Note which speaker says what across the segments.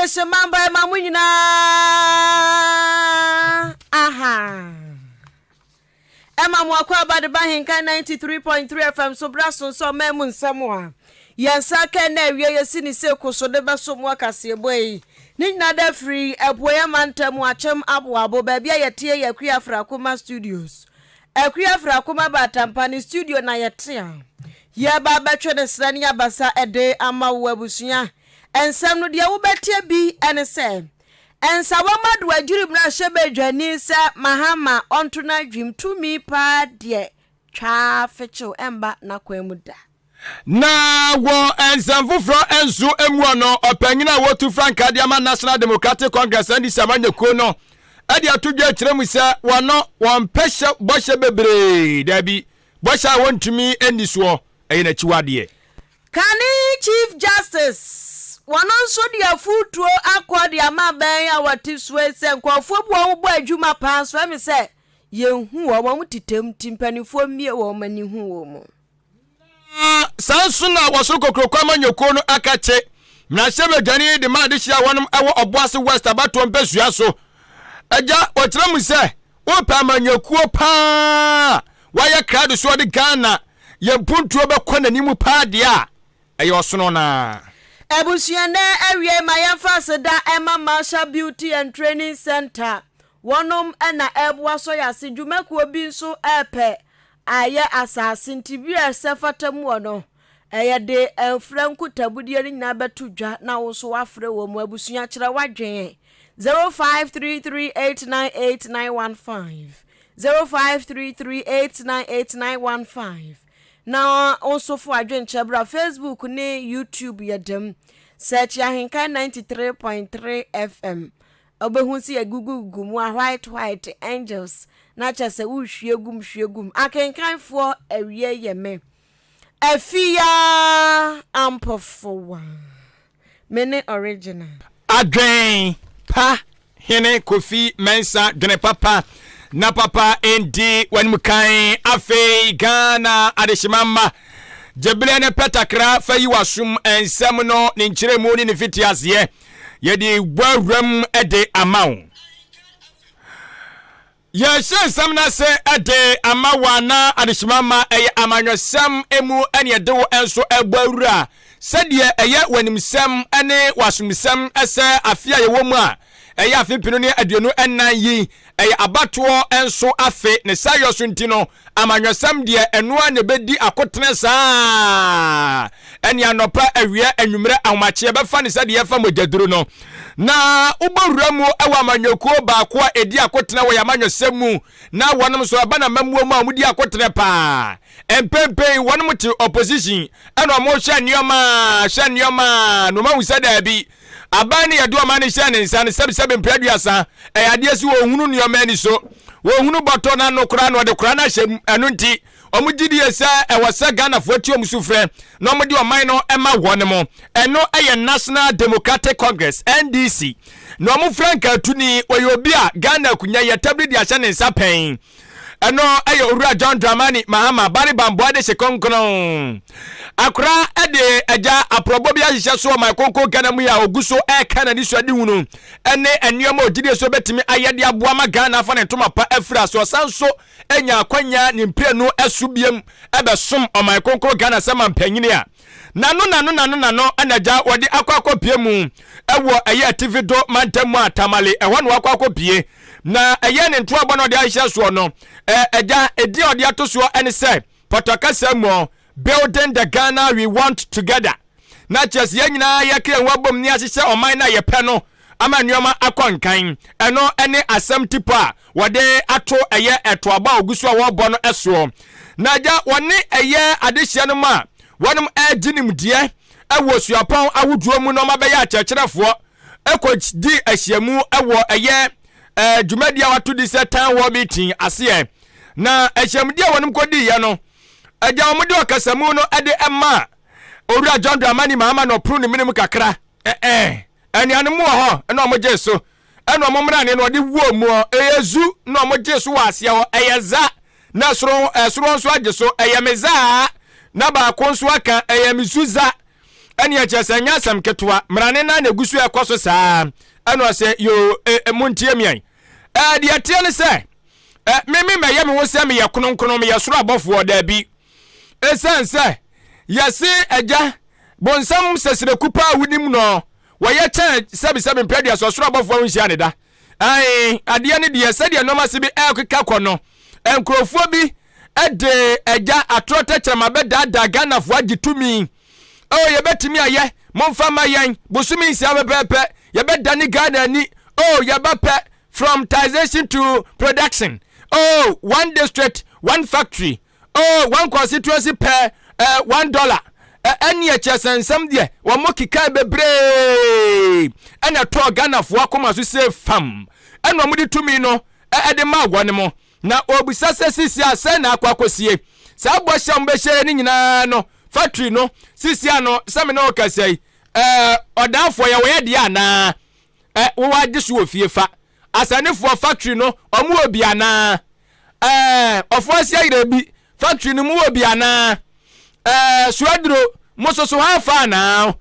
Speaker 1: Adehyema mba ɛma mo nyinaa aha. Ɛma mo akwaaba de ba Ahenkan 93.3 FM so bra so nso ɔman mu nsɛm a yɛn nsa ka ɛnnɛ awia yɛsi ne se ko so de bɛso mo akaseɛbɔ yi. Ne nyinaa da firi Apueɛ mantam mu Akyem Aboabo baabi a yɛteɛ yɛ Akua Afrakoma Studios. Akua Afrakoma Batampa ne studio na yɛte a yɛreba abɛtwe ne serɛ ne abasa de ama wo abusua. Nsɛm no deɛ wobɛteɛ bi ne sɛ Nsawam Ado adwiri mmarahyɛbadwani sɛ Mahama ɔnto n'adwim tumi paa deɛ twaa fekyew ɛmba n'akwan mu da.
Speaker 2: Na wɔ nsɛm foforɔ nso muɔ no, ɔpanyin a wɔtu frankaa de ama National Democratic Congress, NDC, amanyɔkuo no de ato dwa akyerɛ mu sɛ wɔno wɔmpɛ hyɛ bɔhyɛ bebree, daabi, bɔhyɛ a wɔntumi nni soɔ, ɛyɛ n'akyiwadeɛ.
Speaker 1: Kane Chief Justice, wɔno nso de afutuo akɔ de ama abɛn a wɔte soɔ yi sɛ nkurɔfoɔ bi wɔn bɔ adwuma paa nso ɛme sɛ yɛnhu wɔn, wɔn tetam nti mpanimfoɔ mmie wɔn ani hu wɔn.
Speaker 2: Na saa nso na wɔsoro kokuroko amanyɔkuo no aka kye mmarahyɛbadwani de ma adehyeɛ a wɔnom wɔ Ɔboase West abatoɔ mpasua so. Agya, wɔkyerɛ mu sɛ wopɛ amanyɔkuo paa a wayɛ krado so ɔde Ghana yɛn mpuntuo bɛkɔ n'anim paa deɛ a, ɛyɛ ɔsono no ara.
Speaker 1: Abusua nnɛ awiei ma yɛmfa aseda mma Marshall Beauty and Training Centre wɔnom na ɛreboa sɔ yɛn ase dwumakuo bi nso repɛ ayɛ asase nti bi a ɛsɛ fata mu wɔ no ɛyɛ de mfrɛ nkutabudeɛ no nyinaa bɛto dwa na wo nso wafrɛ wɔ mu abusua kyerɛ w'adwene 0533898915 0533898915 na wo nso fo adwenkyerɛ bra Facebook ne YouTube yɛ dɛm search Ahenkan 93.3 FM Wobɛhu sɛ yɛgugugugu mu a white white angels na kyerɛ sɛ wohwie gum hwie gum. Akenkanfoɔ awie yɛ me. Afiaa Ampɔfowa. Me ne original.
Speaker 2: Adwen pa hene Kofi Mensah dwene papa na papa ndi w'anim kan afei Ghana adehyema mma gyeberɛ ne pɛ takra fa yi w'asom nsɛm no ne nkyerɛmu ne ne fitiaseɛ yɛde bɔ awuram de ama wo. Yɛhyɛ nsɛm no ase de ama wo anaa adehyema ma ɛyɛ amanyɔsɛm mu ne ɛde wo nso bɔ awura sɛdeɛ ɛyɛ w'animsɛm ne w'asomsɛm sɛ afe a yɛwɔ mu a ɛyɛ afe mpenu ne 24 yi ɛyɛ abatoɔ nso afe ne sayɔ so nti no Amanyɔsɛm deɛ ɛno ara na ɛbɛdi akotene saa ɛne anɔpa, awia, anwummerɛ, ahomakye yɛbɛfa no sɛdeɛ yɛfa mogyaduro no. Na wobɔ wura mu wɔ amanyɔkuo baako a ɛdi akotene wɔ yɛn amanyɔsɛm mu na wɔnom nso ɛba na amammuo mu a wɔdi akotene paa. Mpɛmpɛn wɔnom te opposition ɛna wɔhwɛ nneɛma hwɛ nneɛma na wɔahu sɛ daabi Aban no yɛde ɔman no hyɛɛ ne nsa no sɛbesɛbe mprɛ 30, ɛyɛ adeɛ sɛ wɔnhunu nneɛma ani so, wɔnhunu bɔtɔ no ano koraa na wɔde kora no ahyɛ mu, ɛno nti wɔn gye die sɛ ɛwɔ sɛ Ghanafoɔ tie wɔn sufrɛ na wɔde ɔman no ma wɔn mo. Ɛno yɛ National Democratic Congress, NDC, na wɔn frankaatuni, ɔyɛ obi a Ghana akunya yɛ tabiri de ahyɛ ne nsa pɛn. Ɛno yɛ Owura John Dramani Mahama Bari Bamboa de hye kronkron. Akora de agya aprɔbɔ bi ahyehyɛ so ɔman kronkron Ghana mu yi a ogu so reka n'anisoadehunu ne nneɛma a ogyidie so bɛtumi ayɛ de aboa ma Ghana afa ne ntoma pa afiri ase. Ɔsan nso nya akwanya ne mprenu so biam bɛsom ɔman kronkron Ghana sɛ mampanyini a Nano nano nano nano na agya wɔde akɔ akɔpie mu wɔ ɛyɛ atifi do mantam mu a Tamale ɛhɔ na wakɔ akɔpie na ɛyɛ ne ntoabɔ na ɔde ahyehyɛ soɔ no agya edin a ɔde ato soɔ ɛne sɛ pɔtɔ kasa mu building the Ghana we want together na kyerɛ sɛ yɛn nyinaa yɛka yɛn ho abom ne ahyehyɛ ɔman no a yɛpɛ no ama nneɛma akɔ nkan. Ɛno ne asɛm tipɔ a wɔde ato ɛyɛ ɛtoabɔ a ogu so a wɔrebɔ no soɔ. Na agya wɔne ɛyɛ adehyeɛ no mu a wɔnom ɛregye nimdeɛ wɔ suapɔn ahodoɔ mu na wɔabɛyɛ akyerɛkyerɛfoɔ ɛkɔ di ahyiamu wɔ ɛyɛ dwumadie a wɔato di sɛ town hall meeting aseɛ. Na ahyiamudie a wɔnom kɔdiiɛ no agya wɔn de ɔkasamu no de ɛmaa Owura John Dramani Mahama na ɔporo ne mene mu kakra. Ɛɛ Anuanom wɔ hɔ na ɔmo gyee so, ɛna ɔmo mmrane no ɔde wuo mu ɔ, ɛyɛ zu na ɔmo gyee so wɔ aseɛ hɔ, ɛyɛ za na soro ɛsoro nso agye so, ɛyɛ me zaa na baako nso aka, ɛyɛ me zu za. Ɛneɛ kyerɛ sɛ ɛnyɛ asɛm ketewa, mmara ne nan na ɛgu so ɛkɔ so saa. Ɛna ɔsɛ, yoo, e, e, montie me ɛ. Ɛɛ, deɛ ɛteɛ ne sɛ, ɛ, me me mɛyɛ me ho sɛ meyɛ kronkron, meyɛ soro abɔfoɔ, daabi. Ɛsiane sɛ, yɛse agya, bonsam sɛsrɛku paa a wonim no, wɔyɛ kyɛn sɛbesɛbe mpɛ aduasa ɔsoro abɔfoɔ a wonhyia ne da. Ae, adeɛ no deɛ, sɛdeɛ nnoɔma se bi ɛrekeka kɔ no, nkurɔfoɔ bi de agya atorɔ tɛkyerɛma bɛdaadaa Ghanafoɔ agye tumi. Oh, yɛbɛtumi ayɛ, momfa ma yɛn, bosome nsia pɛpɛɛpɛ, yɛbɛdane Ghana ani, oh, yɛba pɛ, from taxation to production, oh, one district, one factory, oh, one constituency per eh, $1. Ɛne ɛkyerɛ sɛ nsɛm deɛ wɔn keka bebree ɛna ɛtɔɔ Ghanafoɔ akoma so sɛ fam ɛna wɔn de tumi no ɛde maa wɔn mo. Na ɔrebisa sɛ sisi a sɛn na akɔ akɔsie saa bɔhyɛ a wɔbɛhyɛɛ no nyinaa no, factory no, sisi a no sɛ me ne wo kasa yi, ɛɛ ɔdaafoɔ yɛ wɔyɛ deɛ anaa? Ɛ wowɔ agye so wɔ fie fa. Asɛnefoɔ factory no wɔn wɔ bi anaa? Ɛɛ ɔfoɔ asi ayerɛ bi factory no mu wɔ bi anaa? Ɛɛ suaduro mo soso hɔ afa anaa?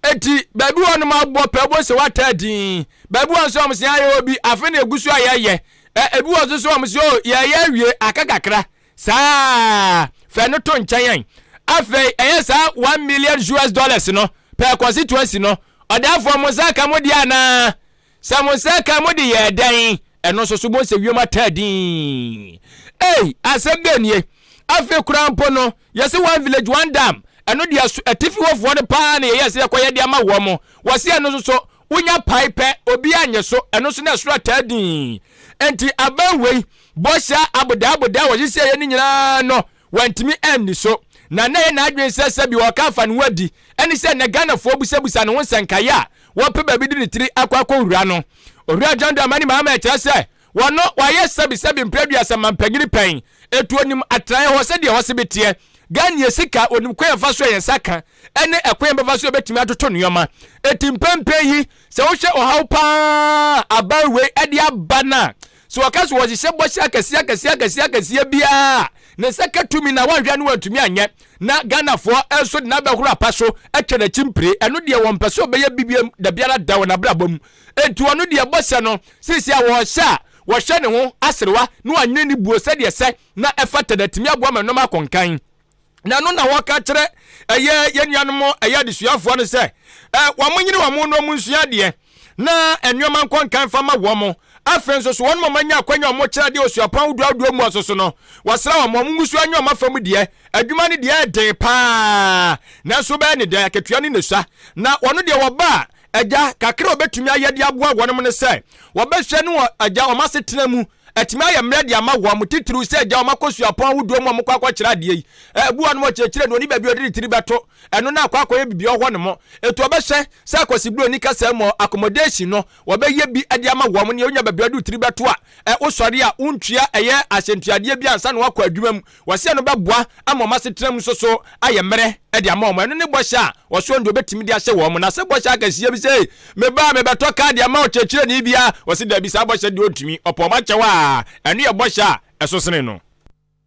Speaker 2: Enti baabi wɔ nom abɔ pɛ wobɛhu sɛ wataa din. Baabi wɔ nso wɔn sɛ ayɛ obi afe na egu so a yɛyɛ. Ɛ ebi wɔ nso so wɔn sɛ o yɛyɛ awie aka kakra. Saa fɛ no to nkyɛn yɛn. Afei ɛyɛ saa $1 million no per constituency no ɔdaafoɔ mo nsa aka mo deɛ anaa? Sɛ mo nsa ka mo de yɛɛ dɛn? Ɛno nso so bohu sɛ wiem ataa dinn. Ei, asɛm bɛn nie? Afei koraa mpo no, yɛse one village one dam, ɛno deɛ so atifi hɔfoɔ no paa na yɛyɛɛ sɛ yɛkɔyɛ de ama wɔn. Wɔse ɛno nso so, wonya pae pɛ, obiara nnye so, ɛno nso na ɛsoro ataa dinn. Enti aban wei, bɔhyɛ abodaa abodaa a wɔhyehyɛeɛ no nyinaa no, wantumi anni so. Na na ɛyɛ n'adwene sɛ sɛbi ɔreka afa ne ho adi, ɛne sɛ nnɛ Ghanafoɔ busabusa ne ho nsɛnkaeɛ a wɔpɛ baabi de ne tiri akɔ akɔwura no. Owura John Dramani Mahama ɛkyerɛ sɛ wɔno wayɛ sɛbi sɛbi mprɛ aduasa mampanyini pɛn, ɛtu onim atenaeɛ hɔ sɛdeɛ ɛhɔ sebe teɛ. Ghania sika onim kwan a yɛfa so a yɛn nsa ka ɛne ɛkwan a yɛbɛfa so a yɛbɛtumi atoto nnoɔma. Enti mpɛnpɛn yi sɛ wohwɛ ɔhaw paa a aban wei ɛde aba no a, Sɛ wɔka sɛ wɔhyehyɛ bɔhyɛ akɛseɛ akɛseɛ akɛseɛ akɛseɛ biara a, ne nsa ka tumi na wanhwɛ ne wantumi anyɛ, na Ghanafoɔ nso de no abɛhoro apa so atwa n'akyi mpire, ɛno deɛ wɔmpɛ sɛ ɔbɛyɛ bi biam dabiara da wɔ n'abrabɔ mu. Enti ɔno deɛ bɔhyɛ no, seesei a wɔrehyɛ a, wɔhwɛ ne ho aserewa na wɔanyene ne buo sɛdeɛ ɛsɛ na ɛfata na atumi aboa ma nnoɔma akɔ nkan. Na ɛno na wɔka kyerɛ ɛyɛ yɛn nuanom ɛyɛ adesuafoɔ no sɛ ɛ wɔn nyere wɔn na wɔn nsua adeɛ na nneɛma nkɔ nkan fa ma wɔn. Afei nso so wɔn a wɔanya akwanya a wɔkyerɛ adeɛ wɔ suapɔn ahodoɔ ahodoɔ mu nso so no, wɔsrɛ wɔn wɔn ngu so anyɛ wɔn afa mu deɛ. Adwuma no deɛ ɛden paa, nanso wobɛyɛ ne dɛn, akatua no na esua. Na wɔn deɛ wɔba a, agya, kakra a wɔbɛtumi ayɛ de aboa wɔn ne sɛ wɔbɛhwɛ ne wɔ agya wɔn asetena mu atumi ayɛ mmerɛ de ama wɔn, titiriw sɛ agya wɔn akɔ suapɔn ahodoɔ mu a wɔkɔ akɔkyerɛ adeɛ yi. Ebi wɔ nom ɔkyerɛkyerɛ no, ɔni baabi a ɔde ne tiri bɛto, ɛno na akɔ akɔyɛ biribi wɔ hɔ nom. Enti wɔbɛhyɛ sɛ Akwasi Broni kasa mu accommodation no, wɔbɛyɛ bi de ama wɔn, nea ɔnya baabi a ɔde wo tiri bɛto a, wosɔre a wontua ɛyɛ ahyɛntuadeɛ bi ansa na woakɔ adwuma mu. Wɔse ɛno bɛboa ama wɔn asetena mu nso so ayɛ mmerɛ de ama wɔn. Ɛno ne bɔhyɛ a wɔsoɔ no deɛ wɔbɛtumi de ahyɛ wɔn. Na sɛ bɔhyɛ akɛseɛ bi sɛ, Me ba, mebɛtɔ kaa de ama ɔkyerɛkyerɛni bi a, wɔse daabi, saa bɔhyɛ deɛ ɔntumi. Ɔpɛ wɔn akyɛw a, ɛno yɛ bɔhyɛ a ɛso sene no.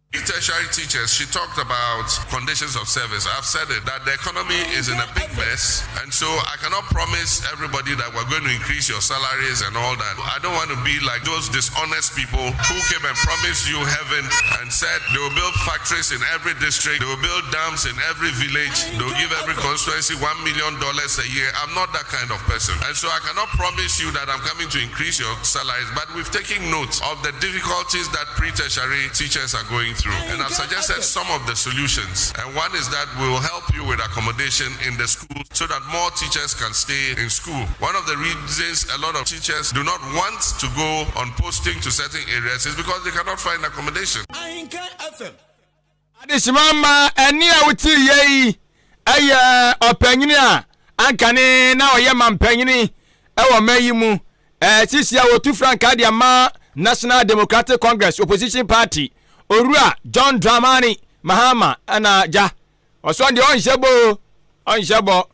Speaker 3: Tertiary teachers, she talked about conditions of service. I've said it, that the economy is in a big mess, and so I cannot promise everybody that we're going to increase your salaries and all that. I don't want to be like those dishonest people who came and promised you heaven and said they will build factories in every district, they will build dams in every village, they will give every constituency $1 million a year. I'm not that kind of person. And so I cannot promise you that I'm coming to increase your salaries, but we've taken note of the difficulties that pre-tertiary teachers are going through. And I've suggested some of the solutions. And one is that we will help you with accommodation in the school so that more teachers can stay in school. One of the reasons a lot of teachers do not want to go on posting to certain areas is because they cannot find accommodation.
Speaker 2: Adehyema mma ɛnne a wote yɛ yi yɛ ɔpanyini a ankane na ɔyɛ mampanyini wɔ ɔman yi mu. Sisi a wɔtu frankaa de ama National Democratic Congress opposition party, Owura John Dramani Mahama na gya. Ɔsɔ deɛ ɔnhyɛ bɔ o, ɔnhyɛ bɔ.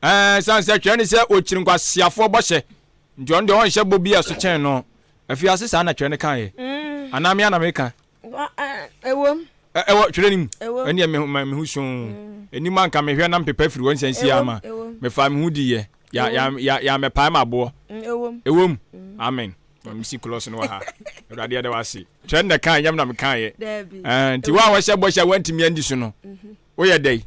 Speaker 2: Ɛɛ san sɛ twɛ ne sɛ ɔkyiri nkwaseafoɔ bɔhyɛ. Nti ɔno deɛ ɔnhyɛ bɔ bi a ɛso kyɛn no. Afiase saa na twɛ no kaeɛ. Anaa me a na meka?
Speaker 1: Ɛwom.
Speaker 2: Ɛwɔ twerɛ no mu. Ɛneɛ me ho soo. Ɛnim anka mehwɛ na mpepa firi hɔ nsɛnsi ama. Mefaa me ho diiɛ. Ya ya ya ya mɛpae m'aboɔ.
Speaker 1: Ɛwom.
Speaker 2: Ɛwom. Amen. Ma mesi cross no wɔ ha. Awurade yɛda wo ase. Kyerɛ na kan nyam na mekaeɛ.
Speaker 1: Daabi.
Speaker 2: Ɛɛ nti wo a wɔhyɛ bɔhyɛ a woantumi andi so no, woyɛ dɛn?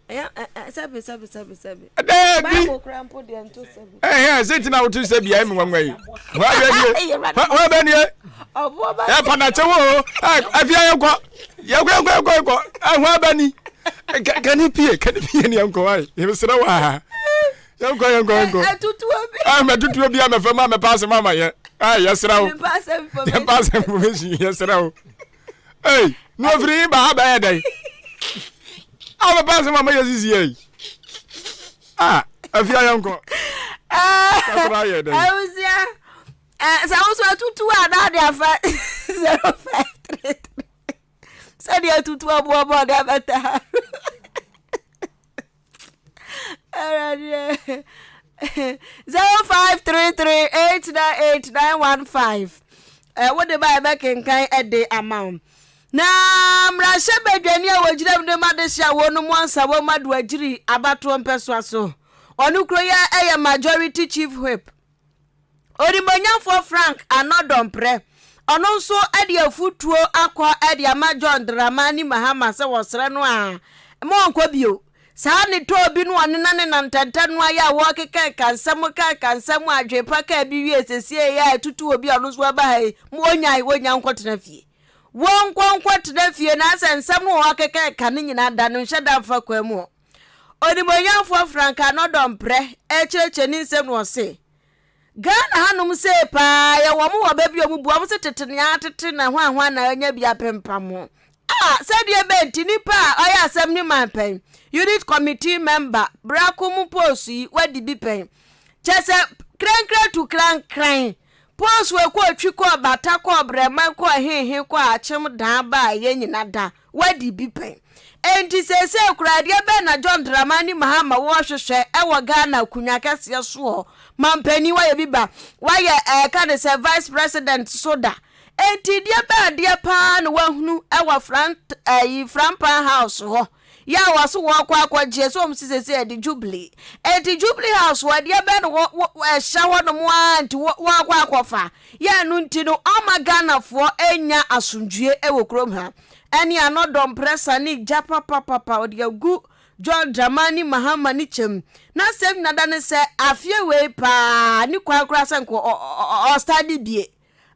Speaker 1: Sɛbi sɛbi sɛbi sɛbi.
Speaker 2: Daabi.
Speaker 1: Bible kura mpo deɛ nto sɛbi.
Speaker 2: Ɛhɛn sɛ nti na woto sɛbi ayɛ me nwanwa yi. Hɔ abɛ nie. Hɔ abɛ nie. Ɛ panakyɛ wo o. Ɛ afia yɛnkɔ. Yɛnkɔ yɛnkɔ yɛnkɔ yɛnkɔ. Ɛ hɔ abɛ ni. Kani pie kani pie ni yɛnkɔ wae. Yɛbɛsrɛ wo a. Yɛnkɔ yɛnkɔ yɛnkɔ.
Speaker 1: Ɛtutuo bi.
Speaker 2: Ɛ mɛtutuo bi a mɛfɛ mu a mɛpa asɛm ama yɛ. Ɛ yɛsrɛ wo. Yɛmpa asɛm information yɛsrɛ wo. Ei na ofiri yi ba ha bɛyɛ dɛn? A mɛpa asɛm ama yɛ sisi yɛ yi. A afia yɛnkɔ. Kakra yɛ dɛn?
Speaker 1: Abusua. Sɛ woso atutu a na ade afa 0533 sɛdeɛ atutu aboɔ bɔ ɔde abɛta ha. Awurade 0533898915 ɛ wode ba ɛbɛkenkan ɛde ama wo na mmarahyɛ badwani a wɔgyina mu de ma de hyɛ a wɔn mu ansa wɔn mu ado agyiri abatoɔ mpɛsoa so ɔno kuro yɛ ɛyɛ majority chief whip Onimuonyamfoɔ Frank Anor-Dompreh, ɔno nso de afutuo akɔ de ama John Dramani Mahama sɛ wɔsrɛ no a mma ɔnkɔ bio. Saa ne tɔɔ bi no ɔnena ne nantɛntɛnoa yi a wɔrekeka nsɛm keka nsɛm adwene pa kaa bi wie sesie yi a ɛtutu obi a ɔno nso aba ha yi ma ɔnyae wɔnya nkɔtena fie. Wɔnkɔ nkɔtena fie na asɛ nsɛm no wɔrekeka no nyinaa da no nhyɛ da mfa kwan mu hɔ. Onimuonyamfoɔ Frank Anor-Dompreh rekyerɛkyerɛ ne nsɛm no ɔse, Ghana hanom sei paa yɛwɔ ɔmo wɔ baabi a ɔmo bu ɔmo se tete nea atete na hwan hwan na anya bi apempam ho. Ah sɛdeɛ bɛn nti nipa a ɔyɛ asɛm ne man pɛn, unit committee member, brako mu post yi wadi bi pɛn. Kyɛ sɛ krankran tu krankran. Post wɔ kɔɔ twi kɔɔ bata kɔɔ brɛman kɔɔ hehe kɔɔ akyem daa baa yɛ nyina da. Wadi bi pɛn. Enti seesei koraa deɛ bɛn na John Dramani Mahama wɔrehwehwɛ wɔ Ghana akonwa kɛseɛ soɔ? Mampanin wayɛ bi ba, wayɛ ɛka ne sɛ Vice President so da. Enti deɛ bɛn adeɛ paa na wahunu wɔ Frant ɛyi Frampan House hɔ? Yɛ a wɔso wɔrekɔ akɔgyeɛ sɛ wɔn si seesei ɛde Jubilee. Enti Jubilee House hɔ ɛdeɛ bɛn na wɔ wɔ ɛhyɛ hɔ nom ara nti wɔ wɔrekɔ akɔfa? Yɛ ɛno nti no ɔmma Ghanafoɔ nnya asomdwie wɔ kurom ha. Ɛne ano dɔ mprɛsa ne gya papapapa ɔde agu John Dramani Mahama ne kyɛm. N'asɛm nyina da ne sɛ afeɛ wei paa ne kwan koraa sɛ nka ɔstade bie.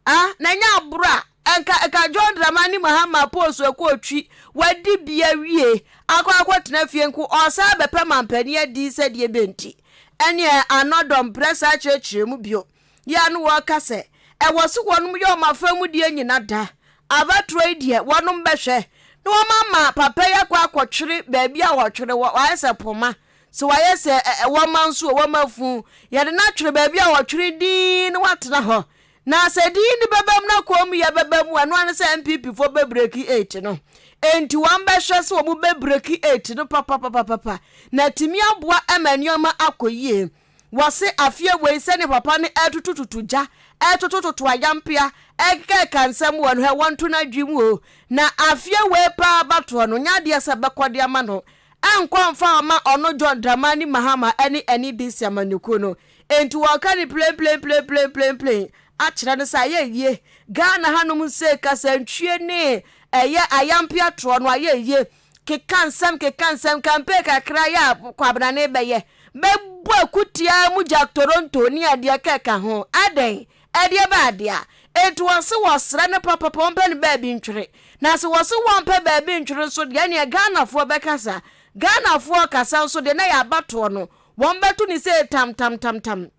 Speaker 1: Ah na ɛnyɛ aboro a nka nka John Dramani Mahama post ɛkɔ ɔtwi wadi bi awie akɔ akɔtena fie nko ɔsan bɛpɛ mampanin adi sɛdeɛ bɛnti. Ɛneɛ ano dɔ mprɛsa akyerɛkyerɛ mu bio. Yɛ a na wɔka sɛ, Ɛwɔ se wɔnom yɛ wɔn afamudeɛ nyina da. Abatoɔ yi deɛ, wɔnom bɛhwɛ na wɔn ama papa yi akɔ akɔtwere baabi a wɔtwere wɔ, wayɛ sɛ poma, sɛ wayɛ sɛ ɛ, wɔma nso o, wɔma funu, yɛde no atwere baabi a wɔtwere dinn na watena hɔ. Na sɛ din no bɛba mu na kommyɛ bɛba mu a, ɛno ara ne sɛ NPP foɔ bɛbreki eight no. Enti wɔn bɛhwɛ sɛ wɔn bɛbreki eight no papapapapa na atumi aboa ma nneɛma akɔ yie. Wɔse afeɛ wei sɛdeɛ papa no ɛtotototo gya, ɛtotototo ayampea, ɛkekaka nsɛm wɔ no hɛ wɔnto no adwene mu o. Na afeɛ wei paa abatoɔ no nyɛ adeɛ sɛ bɛkɔ de ama no. Ɛnkɔ mfa mma ɔno John Dramani Mahama ɛne NDC amanyɔkuo no. Enti wɔka no plenplenplenplenplen akyerɛ no sɛ ayɛ yie. Ghana hanom sei kasantwie ne ɛyɛ ayampea toɔ no ayɛ yie. Keka nsɛm keka nsɛm campaign kakra yɛ a Kwabena ne bɛyɛ bɛbɔ akutia mu Jack Toronto ne adeɛ kɛka ho adɛn ɛdeɛ bɛ adeɛ a enti wɔse wɔsrɛ no papapa wɔmpɛ no baabi ntwere na se wɔse wɔmpɛ baabi ntwere nso deɛ ɛneɛ Ghanafoɔ bɛkasa Ghanafoɔ kasa nso deɛ na yɛ abatoɔ no wɔn bɛto ne sei tam tam tam tam.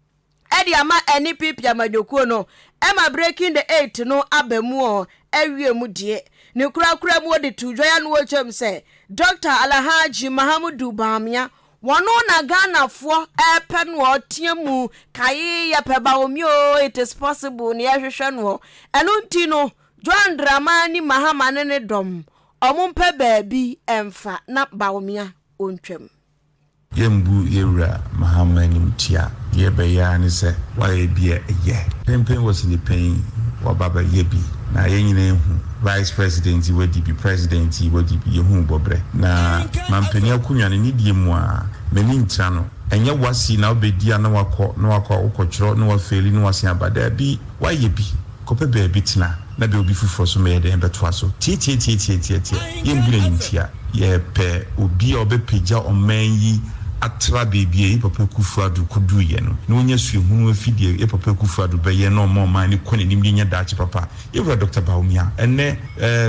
Speaker 1: de ama NPP amanyɔkuo no ma Breaking the Eight no aba mu ɔ awie mu deɛ. Ne korakora mu ɔde too dwa ano ɔkyɛm sɛ Dɔkta Alhaji Mahamudu Bawumia wɔno na Ghanafoɔ ɛpɛ no ɔteɛ mu kae yɛpɛ Bawumia oo it is possible ne yɛhwehwɛ noɔ ɛno nti no John Dramani Mahama ne ne dɔm ɔmo mpɛ baabi mfa na Bawumia ɔntwam.
Speaker 4: Yɛmbu yɛn Wura Mahama animtia. Deɛ ɛbɛyɛ ara ne sɛ wayɛ bi a ɛyɛ. Penpen wɔ sini pɛn waba bɛyɛ bi na yɛn nyinaa ahu. Vice President yi wadi bi, President yi wadi bi, yɛhu bɔbrɛ. Na mampanin akonwa no ne deɛ mu a, m'ani ntra no. Ɛnyɛ wasi na wobɛdi a na wakɔ na wakɔ wokɔtwerɛ na wafeeli na wasen aba. Daabi, woayɛ bi, kɔpɛ baabi tena na bɛ obi foforɔ nso mmɛyɛ dɛn bɛtoa so. Tiatiatiatiatiatia, yɛmbu no animtia. Yɛpɛ obi a ɔbɛpagya ɔman yi atra baabi a yɛ papa Akufo Addo kɔduruiɛ no na wanya suahunu afi deɛ yɛ papa Akufo Addo bɛyɛ na ɔma ɔman no kɔ n'anim na yɛnya daakye papa. Yɛwura Dɔkta Bawumia, ɛnnɛ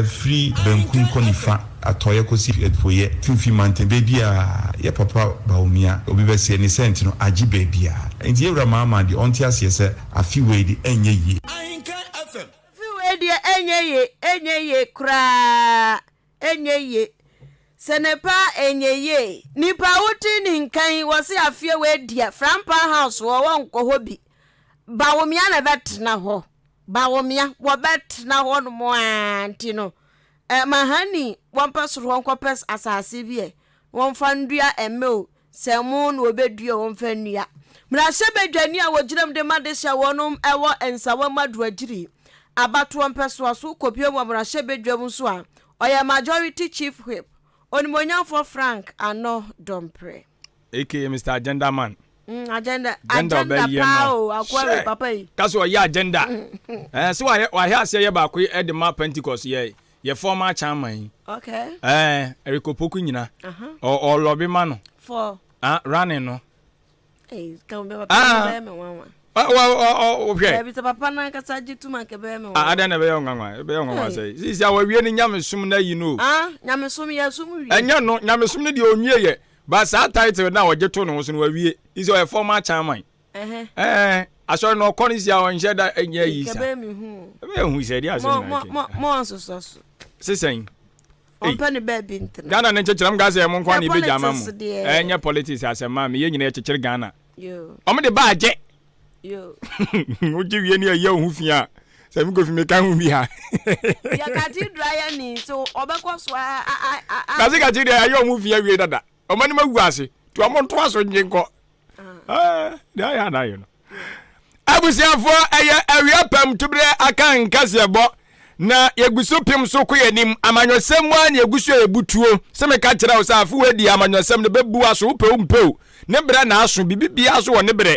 Speaker 4: firi bankum kɔ nifa, atɔeɛ kɔsi apueɛ, mfimfini mantam, baabiara, yɛ papa Bawumia, obi bɛseɛ ne sɛnti no agye baabiara. Nti yɛwura Mahama deɛ ɔnte aseɛ sɛ afe wei de ɛnyɛ yie.
Speaker 1: Afe wei deɛ ɛnyɛ yie, ɛnyɛ yie koraa, ɛnyɛ yie. Sɛnɛpa ɛnyɛ yie. Nipa a wote ne nka yi, wɔse afeɛ wei deɛ Frampaa House hɔ wɔnkɔ hɔ bi. Bawumia na ɛbɛtena hɔ. Bawumia, wɔbɛtena hɔ nom aa nti no, eh, Mahani wɔmpɛ soro hɔ nkɔpɛ asase bi ɛ, na wɔmfa ndua ɛmɛ o, sɛ mo na wɔbɛdua o, wɔmfa nnua. Mmarahyɛbadwani a wɔgyina mu de ma dehyɛ wɔnom ɛwɔ Nsawam Adoagyiri abatoɔ mpɛsoa so kɔpue wɔ mmarahyɛbadwam nso a, ɔyɛ Majority Chief Whip, Onimuonyamfoɔ Frank Anor Dompreh.
Speaker 2: Aka Mister Agenda Man.
Speaker 1: Mm, agenda, agenda ɔbɛyɛ paa o, akoa wei papa yi.
Speaker 2: Ka sɛ ɔyɛ agenda. Ɛɛ sɛ wayɛ wahɛ aseɛ yɛ baako yi de ma Pentecost yɛ yɛ former chairman yi.
Speaker 1: Okay.
Speaker 2: Ɛɛ Eric Opoku nyina. Ɔ ɔlɔbi ma no.
Speaker 1: For.
Speaker 2: Ah running no.
Speaker 1: Ee ka bɛ papa ah. bɛyɛ mi nwanwa.
Speaker 2: Hwɛ.
Speaker 1: Dabi sɛ papa n'ankasa gye tum anka bɛyɛ mi nwanwa.
Speaker 2: Adan na ɛbɛyɛ nwanwa ɛbɛyɛ nwanwa sɛ sisi a wɔawie ne nyamesom no ayi no.
Speaker 1: Ah nyamesom yɛ som wie.
Speaker 2: Ɛnyɛ no nyamesom no deɛ onwie yɛ. But saa title no a ɔgye to ne ho so no wawie. Sisi ɔyɛ former chairman. Ɛɛ asɔre no ɔkɔ no sisi a ɔnhyɛ da nyɛ ayi sa.
Speaker 1: Ɛbɛyɛ mi hu.
Speaker 2: Ɛbɛyɛ hu sɛ ɛde asɛm na ɛkɛ.
Speaker 1: Mo ansosɔ so.
Speaker 2: Sisɛn.
Speaker 1: Ɔmpɛ ne baabi ntena.
Speaker 2: Ghana ne nkyekyerɛ m ka sɛ mo nko na ebegya ama mo. Ɛnyɛ politics asɛm maa me yɛn nyinaa yɛkyekyere Ghana. Ɔmo de ba agye. Wogye wie ne ɛyɛ wo ho fi a sɛ me kofi meka ho bi a.
Speaker 1: Yɛ cathedral yɛ ni so ɔbɛkɔ so a a a.
Speaker 2: Na se cathedral ayɛ ɔmo fi awie dada. Ɔmo anim agu ase. To ɔmo ntoa so nye nkɔ. Ah, deɛ ayɛ ana ayɛ no. Abusuafoɔ ɛyɛ awia pam tuberɛ aka nkaseɛbɔ na yɛgu so pem so kɔ yɛnim amanyɔsɛm mu a na yɛgu so a yɛbutuo sɛ meka kyerɛ wo sɛ afe wei deɛ amanyɔsɛm no bɛbu aso wopɛ wo mpɛ o ne berɛ na aso biribi biara so wɔ ne berɛ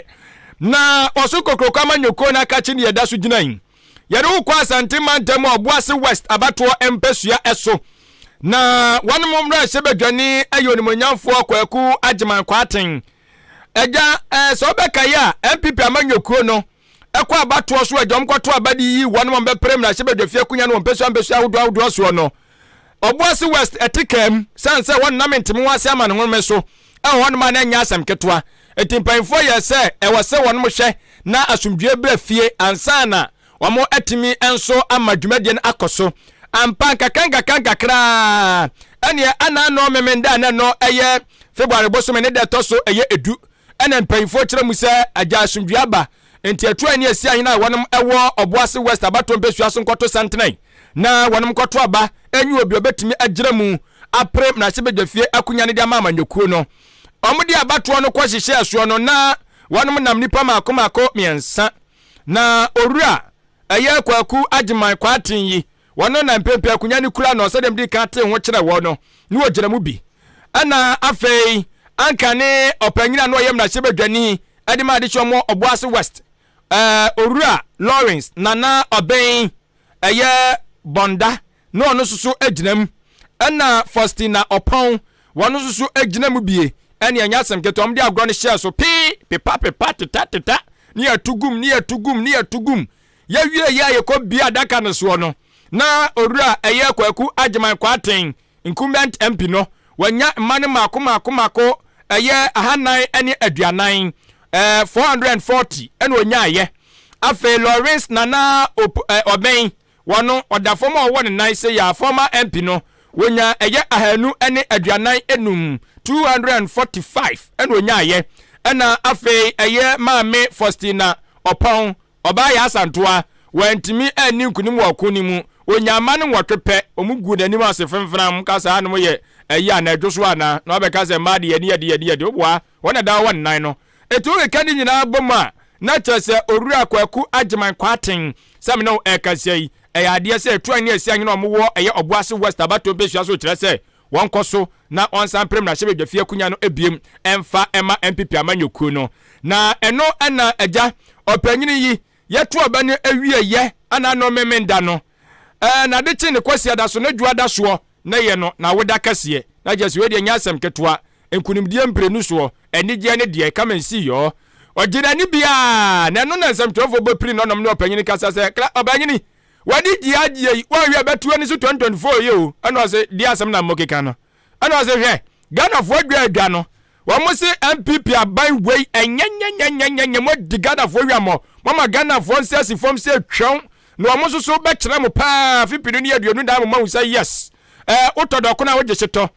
Speaker 2: na ɔso kokroko amanyɔkuo no akakye ne yɛda so gyina yi yɛde wo kɔ Asante mantam a Ɔboase West abatoɔ mpasua ɛso na wɔn mmarahyɛ badwani ɛyɛ onimonyamfoɔ Kwaku Agyeman Kwarteng Agya, eh, sɛ wobɛkae a, NPP amanyɔkuo no ɛkɔ abatoɔ so agya wɔn kɔto aba de yi wɔn wɔn bɛpere mmarahyɛbadwafie akonnwa no wɔ mpɛsua mpɛsua ahodoɔ ahodoɔ soɔ no. Ɔboase West ɛte kaa mu sane sɛ wɔn nam nteme ho ase ama ne home so ɛwɔ hɔnom a na ɛnyɛ asɛm ketewa. Enti mpanyinfoɔ yɛɛ sɛ ɛwɔ sɛ wɔn hwɛ na asomdwoeɛ bra fie ansa na wɔn atumi nso ama dwumadie no akɔ so. Ampa nkakra nkakra nkakra ɛneɛ ana ano memenda a na ɛno ɛyɛ February bosome ne da ɛtɔ so ɛyɛ edu ɛna mpanyinfoɔ kyerɛ mu sɛ agya asomdwoeɛ aba nti atu a ne asi ahene a wɔnom ɛwɔ Ɔboase West abatoɔ mpɛsua so nkɔto santene na wɔnom nkɔto aba ɛnyi obi ɔbɛtumi agyina mu apere mmarahyɛbadwafie akonya no de ama amanyɔkuo no. Wɔn de abatoɔ no kɔ hyehyɛɛ soɔ no na wɔnom nam nipa mako mako mmiɛnsa na owura ɛyɛ Kwaku Agyeman Kwarteng yi Wɔno na mpempem akonya no kura no, sɛdeɛ mede kan tee ho kyerɛɛ wɔn no, na wɔgyina mu bi. Ɛna afei anka ne ɔpanyin a na ɔyɛ mmarahyɛbadwani de ma adehyeɛ ɔmo Ɔboase West, ɛɛ Owura Lawrence Nana Ɔbɛn ɛyɛ Bɔnda, na ɔno nso so gyina mu. Ɛna Faustina Ɔpɔn, wɔn nso so gyina mu bie. Ɛne ɛnyɛ asɛm ketewa, wɔn de agorɔ no hyɛɛ so pee, pepa pepa, teta teta, ne yɛto gum, ne yɛto gum, ne yɛto gum. Yɛwieeɛ a yɛkɔbue adaka no soɔ no, na Owura ɛyɛ Kwaku Agyeman Kwarteng, incumbent MP no, wanya mma no mmaako mmaako mmaako ɛyɛ 440, 440 ɛna ɔnyaeɛ. Afei Lawrence Nana Op eh, Obeng, wɔno ɔda fam a ɔwɔ ne nan se yɛ former MP no, wɔnya ɛyɛ 245, 245 ɛna ɔnyaeɛ. Ɛna afei ɛyɛ Maame Faustina Ɔpɔn, Ɔbaa Yaa Asantewaa, wantumi anni nkunim wɔ ɔko no mu. Ɔnyaa mma no nwɔtwe pɛ. Wɔguu n'anim ase fremfram ka sɛ anom yɛ ayi anaa adwo so anaa, na wabɛka sɛ mmaa de yɛne yɛde yɛde yɛde. Woboa wɔn na daa wɔwɔ ne nan no. Enti wokeka ne nyinaa bɔ mu a, na kyerɛ sɛ Owura Kwaku Agyeman Kwarteng, sɛ me ne wo ɛrekasa yi, ɛyɛ adeɛ sɛ Atuah ne Asiahene a wɔwɔ ɛyɛ Ɔboase West abatoɔ mpesua so kyerɛ sɛ. wɔnkɔ so na ɔnsan mpere mmarahyɛbadwafie akonya no ebiem ɛmfa ɛma NPP amanyɔkuo no. Na ɛno ɛna agya ɔpanyini yi yɛto aba no awieyɛ ana no Memenda no ɛɛ na ade kye ne Kwasiada so ne Dwoada soɔ na yɛ no na awoda kɛseɛ na kyerɛ sɛ wei deɛ nyɛ asɛm ketewa nkunimdie mprenu soɔ anigyeɛ ne deɛ come and see yɔɔ ɔgye n'ani biaa na ɛno na nsɛmtwerɛfoɔ bɔ piri na ɔnom ne ɔpanyini kasa sɛ kla ɔpanyini w'ani gye adeɛ yi woanhwɛ a ɛbɛto ani so 2024 yi o ɛna ɔse deɛ asɛm na mokeka no ɛna ɔse hwɛ Ghanafoɔ adwa adwa no wɔn se NPP aban wei ɛnyɛnyɛnyɛnyɛnyɛ mo adi Ghanafoɔ hwammɔ moama Ghanafoɔ nsa asi fam sɛ twɛn na wɔn nso so bɛkyerɛ mo paa afe pinu ne 24 mo mahu sɛ yes ɛɛ wotɔ dɔkono a wogye hyetɔ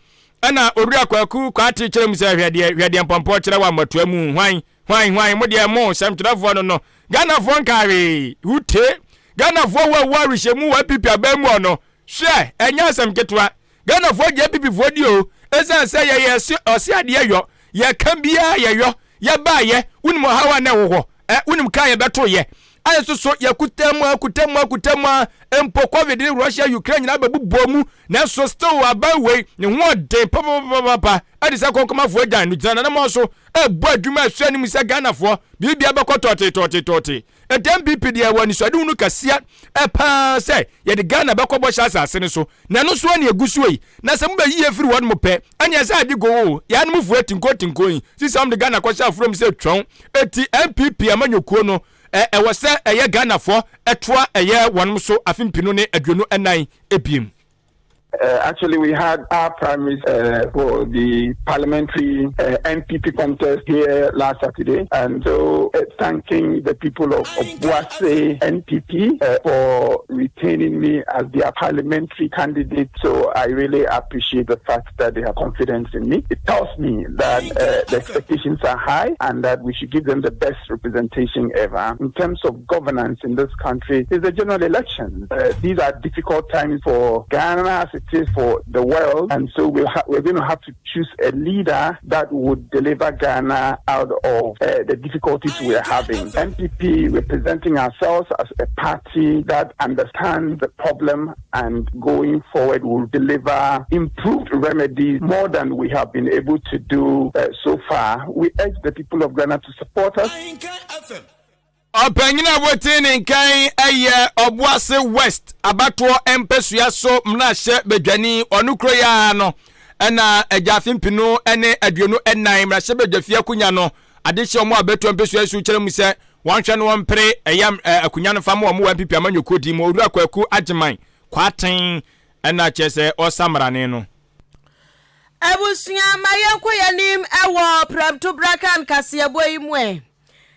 Speaker 2: ɛna Owura Kwaku Kwate kyerɛ mu sɛ hwɛ deɛ hwɛ deɛ mpɔmpɔ kyerɛ wɔ ammɔtoa mu hwan Hwan hwan mo deɛ mo sɛmtwerɛfoɔ no no Ghanafoɔ nkaa hwee wute Ghanafoɔ wɔ wɔ awehyɛmu wɔ NPP aban mu ɔno hwɛ ɛnyɛ asɛm ketewa Ghanafoɔ gye NPP foɔ di o ɛsiane sɛ yɛyɛ ɛse ɔse adeɛ yɔ yɛka biara yɛyɔ yɛbaayɛ wonim ɔhaw a na ɛwɔ hɔ ɛ wonim kaa yɛbɛto yɛ ayɛ nso so yɛkuta mu akuta mu akuta mu a mpo covid ne Russia Ukraine nyinaa bɛbobɔ mu nanso still aban wei ne ho ɔden papapapapa ɛde sɛ kɔnkɔmafoɔ agyan no gyina nanamɔ so ɛbɔ adwuma ɛsɔ anim sɛ Ghanafoɔ biribia bɛkɔ tɔɔte tɔɔte tɔɔte. Ɛti NPP deɛ ɛwɔ anisoadehunu kɛseɛ paa sɛ yɛde Ghana bɛkɔ bɔhyɛ asase no so na ɛno nso ɛne ɛgu soɔ yi na sɛ mobɛyi yɛ firi hɔ nom pɛ ɛneɛ sɛ ade go o yɛn nom foɔ tinko tinko yi sisi wɔn de Ghana kɔhyɛ afurom sɛ twɔn. Ɛti NPP amanyɔkuo no ɛwɔ sɛ ɛyɛ Ghanafoɔ ɛtoa ɛyɛ wɔnom so afe 2024 ebiem.
Speaker 5: Actually, we had our primaries for the parliamentary NPP contest here last Saturday. And so, thanking the people of Obuasi NPP for retaining me as their parliamentary candidate. So, I really appreciate the fact that they have confidence in me. It tells me that the expectations are high and that we should give them the best representation ever. In terms of governance in this country, is the general election. These are difficult times for Ghana as it is for the world. And so we'll ha- we're going to have to choose a leader that would deliver Ghana out of the difficulties we are having. NPP representing ourselves as a party that understands the problem and going forward will deliver improved remedies more than we have been able to do so far. We urge the people of Ghana to support us.
Speaker 2: Ɔpanyin a wɔte ne nkan yɛ Ɔboase West abatoɔ mpɛsua so mmarahyɛ badwani ɔno kuro yi ara no ɛna agya afe 2024 mmarahyɛ badwafie akonnwa no adehyɛ wɔn a bɛtoɔ mpɛsua so kyerɛ mu sɛ wɔnhwɛ no wɔmpere ɛyɛ akonnwa no fa ma wɔn wɔ NPP amanyɔkuo din mu Owura Kwaku Agyeman Kwarteng ɛna kyerɛ sɛ ɔsa mmarane no.
Speaker 1: Abusua, ma yɛnkɔ yɛn anim wɔ prɛmto brakan kaseɛbɔ yi mu ɛ.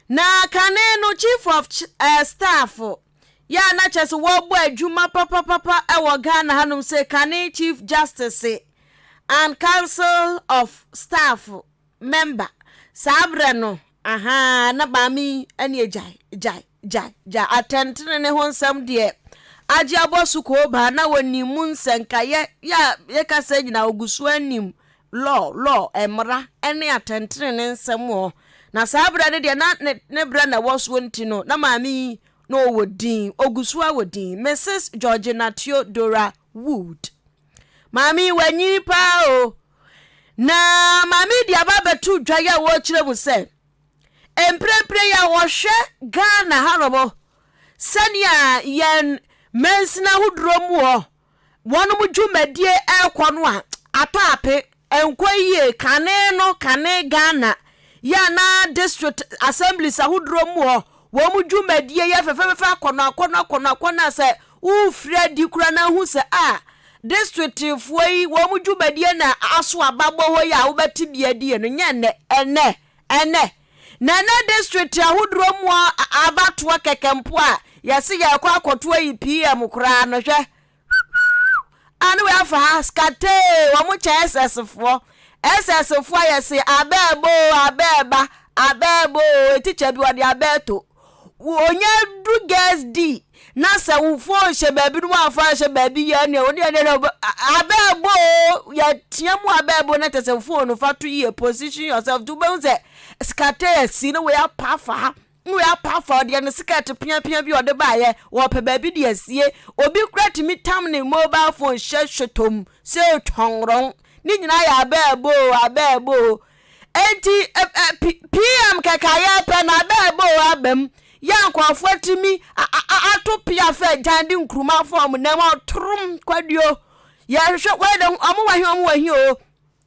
Speaker 1: Na kane no Chief of Staff yɛ a na kyerɛ sɛ wɔbɔ adwuma papapapa wɔ Ghana hanom sɛ kane Chief Justice and Council of Staff member saa berɛ no ahaa na maame yi ɛne gyae gyae gyae gyae atɛntene ne ho nsɛm deɛ agye abɔ so koobaa na wɔnim mu nsɛnkayɛ yɛ a yɛka sɛ nyina ɔgu so anim Law, law, mmara ne atɛntenenee nsɛm wɔ hɔ. Na saa berɛ no deɛ na ne, ne berɛ na ɛwɔ soɔ nti no, na maame yi na ɔwɔ din, ɔgu so ara wɔ din, Mrs. Georgina Theodora Wood. Maame yi wanyini paa o. Na maame yi de aba abɛto dwa yi a wɔrekyerɛ mu sɛ, mprempren yi a wɔhwɛ Ghana hanom sɛnea yɛn mansini ahodoɔ mu hɔ wɔnom dwumadie ɛrekɔ no a, atɔ ape, ɛnkɔ yie, kane no, kane Ghana yɛ a na district assemblies ahodoɔ mu hɔ, wɔn dwumadie yɛ fɛfɛfɛfɛ akɔnɔ akɔnɔ akɔnɔ akɔnɔ a sɛ wofiri adi koraa na ahu sɛ a districtfoɔ yi wɔn dwumadie na aso aba bɔ hɔ yi a wobɛte bi adie no nyɛ nnɛ, ɛnnɛ, ɛnnɛ. Na ɛnɛ district ahodoɔ mu abatoɔ kɛkɛ mpo a yɛse yɛrekɔ akɔto ayi PM koraa no hwɛ a ne wei afa ha skatee wɔn kyɛ SS foɔ SS foɔ a yɛse abɛɛbɔ o abɛɛba abɛɛbɔ o etikya bi wɔde abɛɛto onya du girls di na sɛ wo phone hyɛ baabi no wɔamfa nhyɛ baabi yɛ ne wo deɛ deɛ abɛɛbɔ o yɛtea mu abɛɛbɔ na kyɛ sɛ phone no fa to yie position yourself to wobɛhu sɛ skatee asi ne wei apa afa ha ne wei apa afa ɔdeɛ ne skirt piapia bi ɔde baayɛ wɔpɛ baabi de asie obi kura tumi tam ne mobile phone hyɛ hwetɔm sɛ tɔngrɔn. Ne nyinaa yɛ abɛɛbɔ o, abɛɛbɔ o. Enti PM kɛkɛ a yɛpɛ no abɛɛbɔ o aba mu. Yɛ a nkurɔfoɔ atumi ato pea fɛ gyan de nkuruma fɔm nam ɔtorom kwaduo. Yɛhwehwɛ wɔn de wɔn wɔ he wɔn wɔ he o.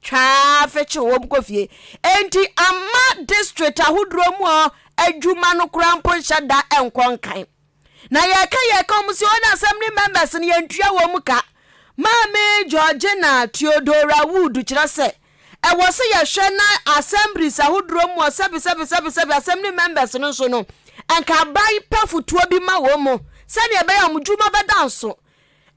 Speaker 1: Twaa fekyew wɔn kɔ fie. Enti ama district ahodoɔ mu hɔ adwuma no koraa mpo nhyɛ da nkɔ nkan. Na yɛka yɛka wɔn sɛ wɔn assembly members no yɛntua wɔn ka. Maame Georgina Theodora Wood kyerɛ sɛ ɛwɔ sɛ yɛhwɛ na assemblies ahodoɔ mu sɛbesɛbesɛbesɛbe assembly members no nso no nka aban pɛ fotoɔ bi ma wɔn mu sɛdeɛ ɛbɛyɛ a wɔn dwuma bɛda nso.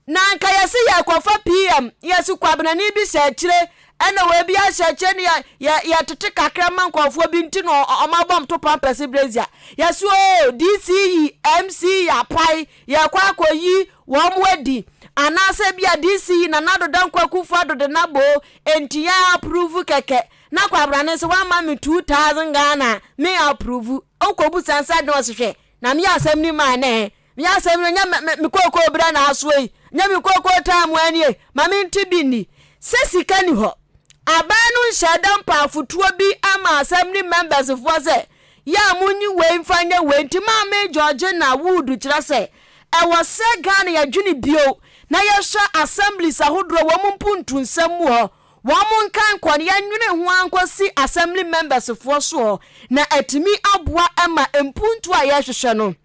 Speaker 1: Na nka yɛse yɛrekɔfa PM, yɛse kwabenani bi hyɛ akyire, ɛna wei bi ahyɛ akyire ne yɛ yɛ yɛtete kakra ma nkurɔfoɔ bi nti na ɔmo abɔ mto pampɛse brazier. Yɛse oo DCE, MCE apae, yɛrekɔ akɔyi wɔn adi. Anaasɛ bi a DCE Nana Addo Dankwa Akufo Addo de n'aboo, enti yɛn approve kɛkɛ. Na kwabrane nso wamma me 2000 Ghana, me approve. Wokɔbusa nsa den ɔse hwɛ, na meyɛ asɛm ni maa nɛ. Me asɛm no, nyɛ me me kookoo berɛ na asoɔ yi, nyɛ me kookoo time anie, ma mente bi nni. Sɛ sika ni hɔ. Aban no nhyɛɛ da mpa afotuo bi ama assembly members foɔ sɛ, yɛ a monyi wei mfa nyɛ wei nti Maame Georgina Wood kyerɛ sɛ, ɛwɔ sɛ Ghana yɛdwene bio na yɛhwɛ assemblies ahodoɔ wɔn mpuntu nsɛm mu hɔ, wɔn nka nkɔ no yɛnwene ho ara nkɔsi assembly members foɔ soɔ na atumi aboa ma mpuntuo a yɛrehwehwɛ no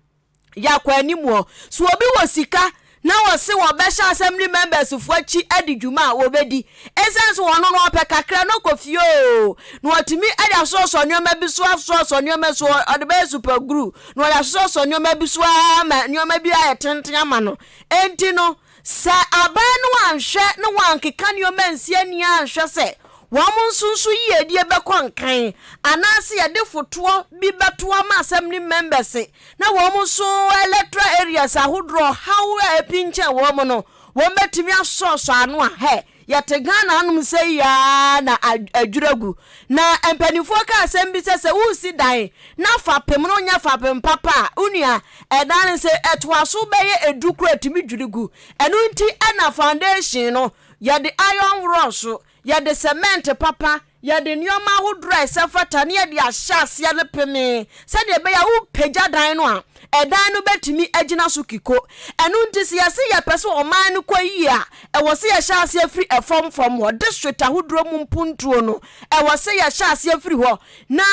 Speaker 1: yɛakɔ anim hɔ. So obi wɔ sika na ɔse wɔbɛhyɛ assembly members foɔ akyi adi dwuma a, wɔbɛdi. Ɛsiane sɛ ɔno no ɔpɛ kakra na ɔkɔ fie oo, na ɔtumi de asosɔsosɔ nneɛma bi so asosɔsosɔ nneɛma so, ɔde bɛyɛ super glue, na ɔde asosɔsosɔ nneɛma bi so ara ma nneɛma bi ayɛ tenten ama no. Enti no, Sɛ aban no anhwɛ na wɔankeka nneɛma ansi ani anhwɛ sɛ wɔn nso nso yiedie bɛkɔ nkan anaasɛ yɛde fotoɔ bi bɛto ama assembly members na wɔn nso electoral areas ahodoɔ ɔhaw a ɛpinkyɛn wɔn no wɔn bɛtumi asɔɔsɔ ano a, hɛ yɛte Ghana anom sɛ yi ara na adwiri agu. Na mpanimfoɔ ka asɛm bi sɛ sɛ woresi dan na fapem no nyɛ fapem papa a, wo nua, ɛdan no sɛ ɛtoa so bɛyɛ edu koraa ɛtumi dwiri gu. Ɛno nti na foundation no, yɛde iron rod so, yɛde cement papa, yɛde nneɛma ahodoɔ a ɛsɛ fata na yɛde ahyɛ aseɛ no pemee sɛdeɛ ɛbɛyɛ a wopagya dan no a, ɛdan no bɛtumi agyina so kiko. Ɛno nti sɛ yɛse yɛpɛ sɛ ɔman no kɔ yie a, ɛwɔ sɛ yɛhyɛ aseɛ firi ɛfam fam hɔ, district ahodoɔ mu mpuntuo no, ɛwɔ sɛ yɛhyɛ aseɛ firi hɔ na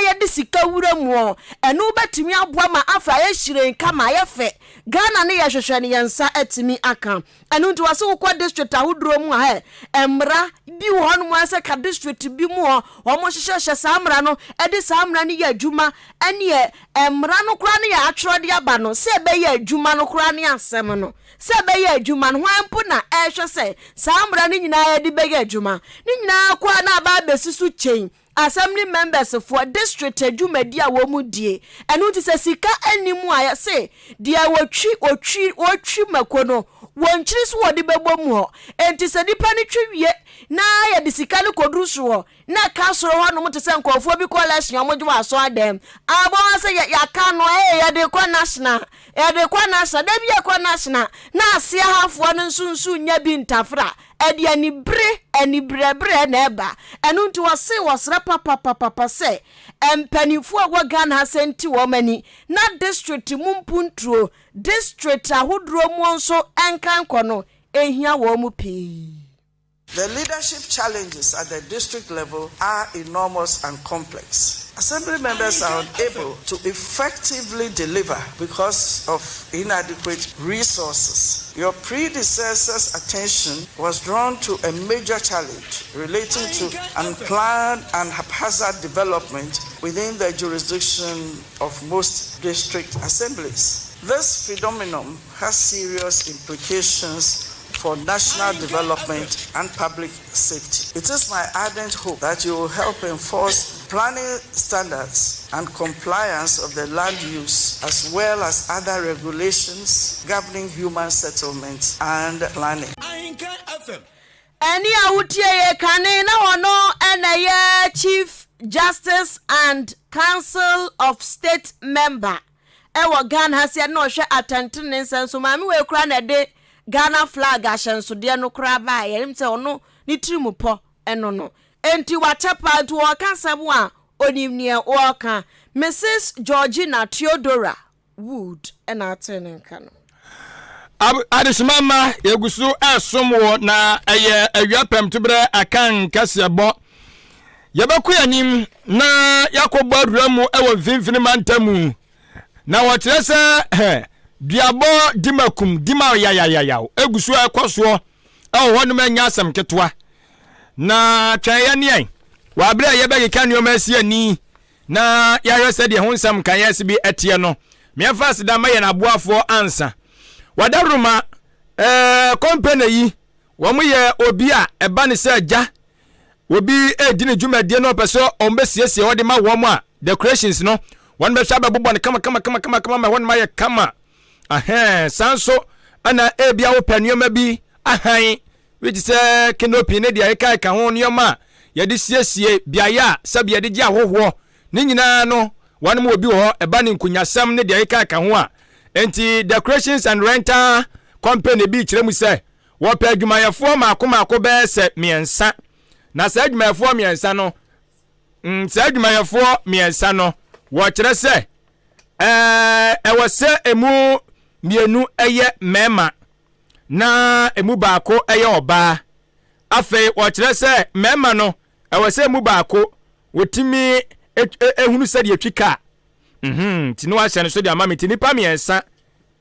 Speaker 1: yɛde sika wura mu. Ɛno bɛtumi aboa ma afei ayɛ hyirɛn kama, ayɛ fɛ. Ghana no yɛhwehwɛ no yɛn nsa atumi aka. Ɛno nti wɔse wokɔ district ahodoɔ mu a hɛ, mmara bi wɔ hɔnom a sɛ ka district bi mu hɔ, wɔn hyehyɛhyɛ saa mmara no, de saa mmara no yɛ adwuma, ɛneɛ mmara no koraa no yɛ atwerɛ de aba no, sɛ ɛbɛyɛ adwuma no koraa ne asɛm no, sɛ ɛbɛyɛ adwuma no, hwan mpo na ɛrehwɛ sɛ saa mmara no nyinaa yɛde bɛyɛ adwuma? Ne nyinaa kɔ a na aba abɛsi so kyɛn Assembly members foɔ district adwumadi a wɔn die. Ɛno nti sɛ sika nni mu a yɛse deɛ wɔtwi wɔtwi wɔtwi mako no wɔnkyiri so wɔde bɛbɔ mu hɔ. Enti sɛ nipa no twi wie na yɛde sika no kɔduru soro hɔ na ɛka soro hɔ nom te sɛ nkurɔfoɔ bi kɔ election a wɔgye wɔ asɔre dɛm a wɔn sɛ yɛ yɛaka no ee yɛde kɔ national yɛde kɔ national da bi yɛkɔ national na aseɛ hafoɔ no nso nso nya bi ntafra. Ɛde anibere, anibrɛbrɛ na ɛba. Ɛno nti wɔse wɔsrɛ papapapapa sɛ mpaninfoɔ a ɛwɔ Ghana ha sɛ nte wɔn ani na district mu mpuntuo, district ahodoɔ mu nso nkankɔ no ɛhia wɔn pii.
Speaker 6: The leadership challenges at the district level are enormous and complex. Assembly members are unable to effectively deliver because of inadequate resources. Your predecessor's attention was drawn to a major challenge relating to unplanned and haphazard development within the jurisdiction of most district assemblies. This phenomenon has serious implications for national development and public safety. It is my ardent hope that you will help enforce planning standards and compliance of the land use as well as other regulations governing human settlement and planning.
Speaker 1: Ɛnne a wotieeɛ kane na ɔno na ɛyɛ Chief Justice and Council of State member wɔ Ghana ha sei na ɔhwɛ atɛntenenee nsɛm so. Maame wei koraa na ɛde Ghana flag ahyɛnsodeɛ no koraa baeɛ. Ɛm sɛ ɔno ne tirim pɔ. Ɛno no. Enti wakyɛ paa nti ɔreka asɛm a ɔnim neɛ ɔreka. Mrs. Georgina Theodora Wood na atee ne nka no.
Speaker 2: Adesoma mma yɛgu so ɛresom wo na ɛyɛ awia pɛmtoberɛ akan kaseɛbɔ. Yɛbɛkɔ yɛn anim na yɛakɔbɔ awura mu wɔ mfimfini mantam mu. Na wɔkyerɛ sɛ duabɔ dimakum dima yayayayaw egu so ɛkɔ soɔ ɛwɔ hɔnom ɛnyɛ asɛm ketewa. Na twɛn yɛn neɛ wɔ abere a yɛbɛkeka nneɛma asi ani na yɛahwɛ sɛdeɛ ho nsɛm nkaeɛ bi ɛteɛ no. Meɛmfa aseda ma yɛn aboafoɔ ansa. Wadaroma ɛɛ kɔmpɛnɛ yi wɔn yɛ obi a ɛba ne sɛ agya obi redi ne dwumadie na ɔpɛ sɛ wɔn bɛsiesie hɔ de ma wɔn a decorations no wɔn bɛhwɛ abɛbobɔ no kama kama kama kama kama ma ɛhɔ nom ayɛ kama ahɛn saa nso ɛna ebi a wopɛ nneɛma bi ahan bi te sɛ canopy ne deɛ ɛka ɛka ho nneɛma a yɛde siesie beaeɛ a sɛbi yɛde gye ahɔhoɔ ne nyinaa no wɔn mu obi wɔ hɔ ɛba ne nkunyasɛm ne deɛ ɛka ɛka ho a nti decorations and rental company bi kyerɛ mu sɛ Wɔpɛ adwumayɛfoɔ mmaako mmaako bɛyɛ sɛ mmiɛnsa. Na saa adwumayɛfoɔ mmiɛnsa no, mm, saa adwumayɛfoɔ mmiɛnsa no, wɔkyerɛ sɛ ɛɛ ɛwɔ sɛ emu mmienu yɛ mmarima na emu baako yɛ ɔbaa. Afei wɔkyerɛ sɛ mmarima no, ɛwɔ sɛ emu baako wɔtumi ehunu sɛdeɛ etwi kaa. Mhm, nti na wahyɛ no so de ama me nti nnipa mmiɛnsa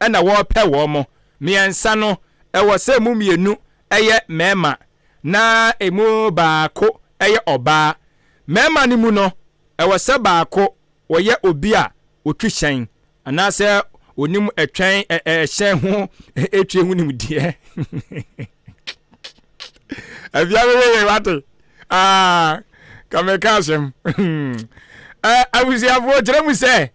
Speaker 2: na wɔrepɛ wɔn. Mmiɛnsa no, ɛwɔ sɛ emu mmienu yɛ mmarima na emu baako yɛ ɔbaa. Mmarima no mu no, ɛwɔ sɛ baako ɔyɛ obi a ɔtwi hyɛn anaasɛ ɔnim ɛtwɛn ɛhyɛn ho ɛtwie ho nimdeɛ. Afia bɛyɛ yɛ wate. Ah, ka meka asɛm. Abusuafoɔ kyerɛ mu sɛ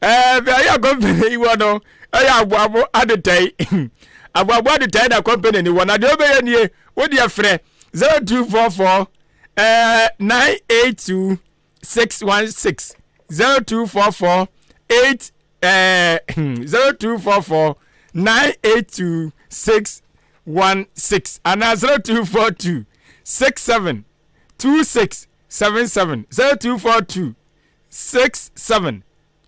Speaker 2: Ɛɛ beaeɛ a kɔmpani yi wɔ no yɛ aboabo adetɛe. Aboabo adetɛe na kɔmpani no wɔ. Na deɛ wobɛyɛ nie, wo deɛ frɛ 0244 ɛɛ 982 616 0244 8 ɛɛ 0244 982 616 anaa 0242 67 26 77 0242 67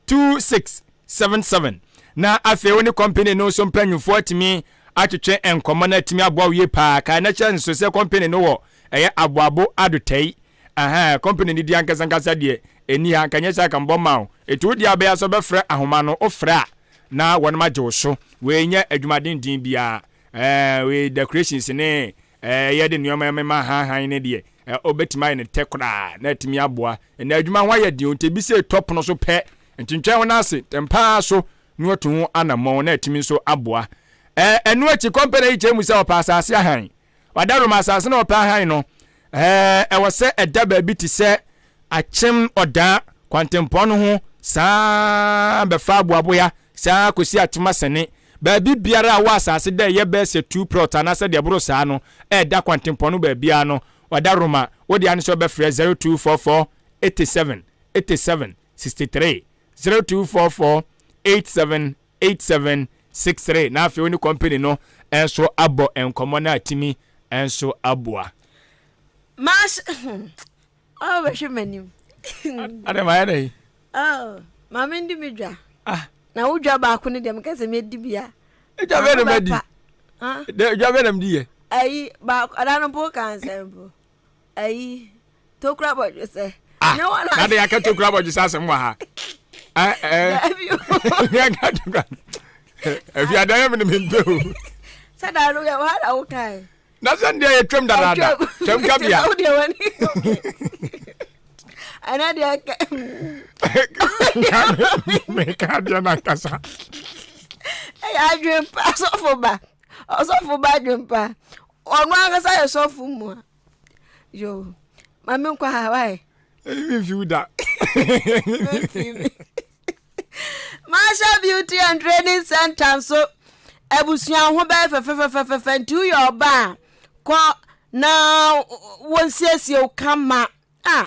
Speaker 2: 2677 na afei wo ne kɔmpani no nso mpanyimfoɔ atumi atwetwe nkɔmmɔ no atumi aboa wo yie paa. Kae na kyerɛ nso sɛ kɔmpani no wɔ ɛyɛ aboabo adotɛi. Aha, kɔmpani no di ankasa ankasa deɛ ɛni ha, nka nyɛ sɛ aka mbɔ ma wo. Ɛti wo deɛ abɛyɛ sɛ wobɛfrɛ ahoma no, wofrɛ a na wɔnom agye wo so. Wei nyɛ adwuma denden biara. Ɛɛ, wei decorations ne ɛɛ yɛde nneɛma mema hanhan ne deɛ Ɔbɛtumi ayɛ no tɛ koraa na atumi aboa. Ɛnna adwuma ho ayɛ den nti ebi sɛ ɛtɔ pono so pɛ, ntwentwɛn ho no ase ntɛm pa ara so na watu ho anammɔn na atumi nso aboa. Ɛno akyi kɔmpani yi kyerɛ mu sɛ ɔpɛ asase ahan. Ɔdawuroma asase na ɔpɛ ahan no, ɛwɔ sɛ ɛda baabi te sɛ Akyem Ɔdaa kwantempɔn no ho saa bɛfa Aboaboya saa kɔsi Akyem Asɛne. Baabi biara a wɔ asase dɛ ɛyɛ bɛyɛ sɛ two plot anaasɛ deɛ ɛboro saa no ɛreda kwantempɔn no baabiara no, ɔda Roma, wo dea ne sɛ wobɛfrɛ 0244 87 87 63, 0244 87 87 63 na afei wo ne kɔmpani no nso abɔ nkɔmmɔ na atumi nso aboa.
Speaker 1: Mash Oh, bɛhwɛ m'anim.
Speaker 2: Adɛ ma yɛ dɛ yi.
Speaker 1: Oh, maame ndi mi dwa. Ah. Na wo dwa baako ne deɛ meka sɛ medi bia.
Speaker 2: Dwa bɛ na madi. Dwa bɛ na medi yɛ.
Speaker 1: Ayi baako ada no mpo ka nsɛm mpo. Ayi tokura bɔdwe sɛ.
Speaker 2: Ah, na de yɛaka tokura bɔdwe sɛ asɛm wɔ ha. Eh, eh. Yɛaka tokura. Afi adan yɛ me ne mempɛ o.
Speaker 1: Sɛ da no yɛ wɔ ha na wo kae.
Speaker 2: Na sɛ deɛ yɛtwam dadaada twam kabea
Speaker 1: ɛnɛ deɛ kɛ
Speaker 2: meka adeɛ no ankasa
Speaker 1: ɛyɛ adwempa ɔsɔfo ba ɔsɔfo ba adwempa ɔno ankasa yɛ sɔfo mu a yo maame nkɔ ha wae
Speaker 2: ɛyi memfi wo da
Speaker 1: Marshall Beauty and Training Center nso abusua ho bɛyɛ fɛfɛfɛfɛfɛ nti woyɛ ɔba a kɔ na wɔnsiesie wo kama a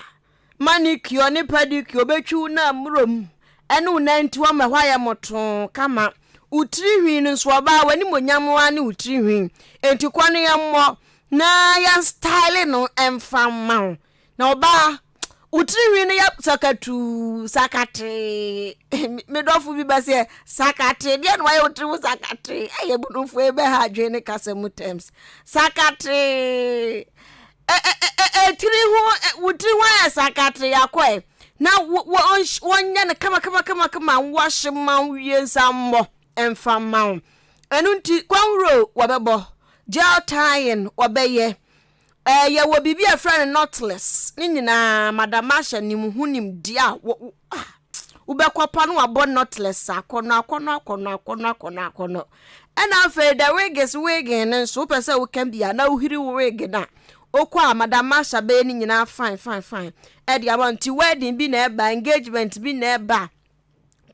Speaker 1: manicure ne pedicure bɛtwi wo na mmurom ɛne wo nanti wɔma ɛhɔ ayɛ motoo kama wo tiri hwi no nso ɔbaa w'animonyam ara ne wo tiri hwi enti kɔ no yɛmmɔ. na yɛn style no mfa mma wo. Na ɔbaa, wo tirinwi no yɛ sakatuu, sakatee. Me dɔfo bi bɛseɛ, sakatee, deɛ na wayɛ wo tiri ho sakatee. Ɛyɛ bunumfoɔ yi bɛha adwene ne kasa mu terms. Sakatee. Tiri ho, wo tiri ho ayɛ sakatee akɔɛ. Na wɔnyɛ no kama kama kama kama, wɔahye ma wo wie nsa mmɔ mfa mma wo. Ɛno nti, kwanwuro wɔbɛbɔ, gel tying wɔbɛyɛ. Ɛɛ, yɛwɔ biribi a yɛfrɛ no knotless. Ne nyinaa, Madam Marsha nim ho nimdeɛ a wo, wo, ah, wobɛkɔ pa no wabɔ knotless akɔnɔ, akɔnɔ, akɔnɔ, akɔnɔ, akɔnɔ, akɔnɔ. Ɛna afei, the wig is wigging no nso, wopɛ sɛ woka bi a, na wohiri wo wig no a, wokɔ a, Madam Marsha bɛyɛ ne nyinaa fine, fine, fine. Ɛde ama nti wedding bi na ɛba, engagement bi na ɛba.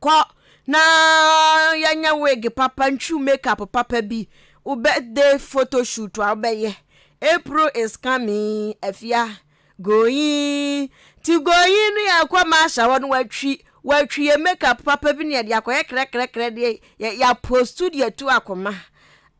Speaker 1: Kɔ na yɛnyɛ wig papa, ntwiw makeup papa bi, wo birthday photo shoot a wobɛyɛ. April is coming, Afia. Going. Ti going no yɛkɔ Marsha hɔ no watwi, watwi yɛ makeup papa bi na yɛde akɔyɛ krɛkrɛkrɛ deɛ yɛ yɛapostu de atu akoma.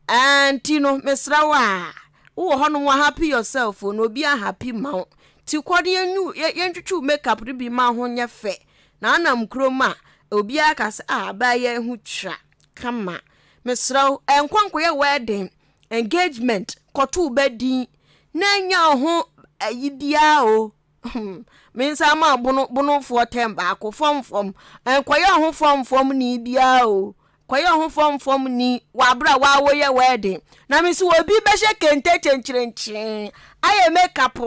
Speaker 1: Nti no mesrɛ wo a, wowɔ hɔnom a happy yourself o, na obi a happy ma wo. Ti kɔ na yɛnyu yɛntwitwiw makeup no bi ma ho nyɛ fɛ. Na anam kurom a, obiara ka sɛ, ah, abaayewa yi ho twa kama. Mesrɛ wo, nkɔ nkɔyɛ wedding, engagement, kɔto wo ba din, na nya wo ho ayi biara o. Me nsa ma bono bonofoɔ tɛm baako, fam fam. Nkɔyɛ wo ho fam fam ni biara o. Kɔyɛ wo ho fam fam ni wɔ abere a waa woyɛ wedding. Na me nso obi bɛhyɛ kente kyenkyerenkyee, ayɛ makeup,